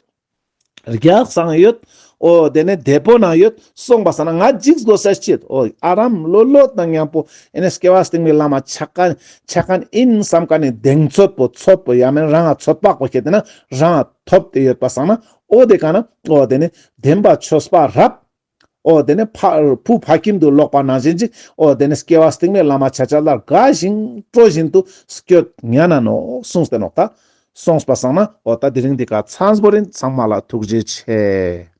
རྒྱགས་སའང་ཡོད། འོ་དེ་ནས་དེད་དཔོན་ནང་ཡོད་སོང་པ་སང་ན་ང་འཇིགས་དགོས་ས་ཅི་ཡོད། འོ་ཨ་རམ་ལོ་ལོ་དང་མཉམ་པོ་ཨེ་ནི་སྐྱེ་བ་སྟིང་མའི་ལམ་མ་ཆ་མཁན་ཆ་མཁན་ཡིན་བསམ་མཁན་ནི་གདེང་ཚོད་པོ་ཚོད་པོ་ཡང་མེད་རང་ང་ཚོད་དཔག་པོ་ཁྱེར་ཏེ་ན་རང་ང་ཐོབ་སྟེ་ཡོད་པ་སང་ན་འོ་དེ་ག་ན་འོ་དེ་ནི་བདེན་པ་ཆོས་པ་རབ། འོ་དེ་ནི་ཕ་བུ་ཕ་ཁྱིམ་དུ་ལོག་པ་ནང་བཞིན་ཅིག། འོ་དེ་ནི་སྐྱེ་བ་སྟིང་མའི་ལམ་མ་ཆ་ཆ་ལ་དགའ་ཞིང་སྤྲོ་བཞིན་དུ་སྐྱོད་ཉན་ན་ནོག་གསུངས་ཏེ་ནོག་ད། སོང་པ་སང་ན་འོ་ད་དེ་རིང་འདི་ཀ་ཚམས་པོ་ཡིན། ཚང་མ་ལ་ཐུགས་རྗེ་ཆེ།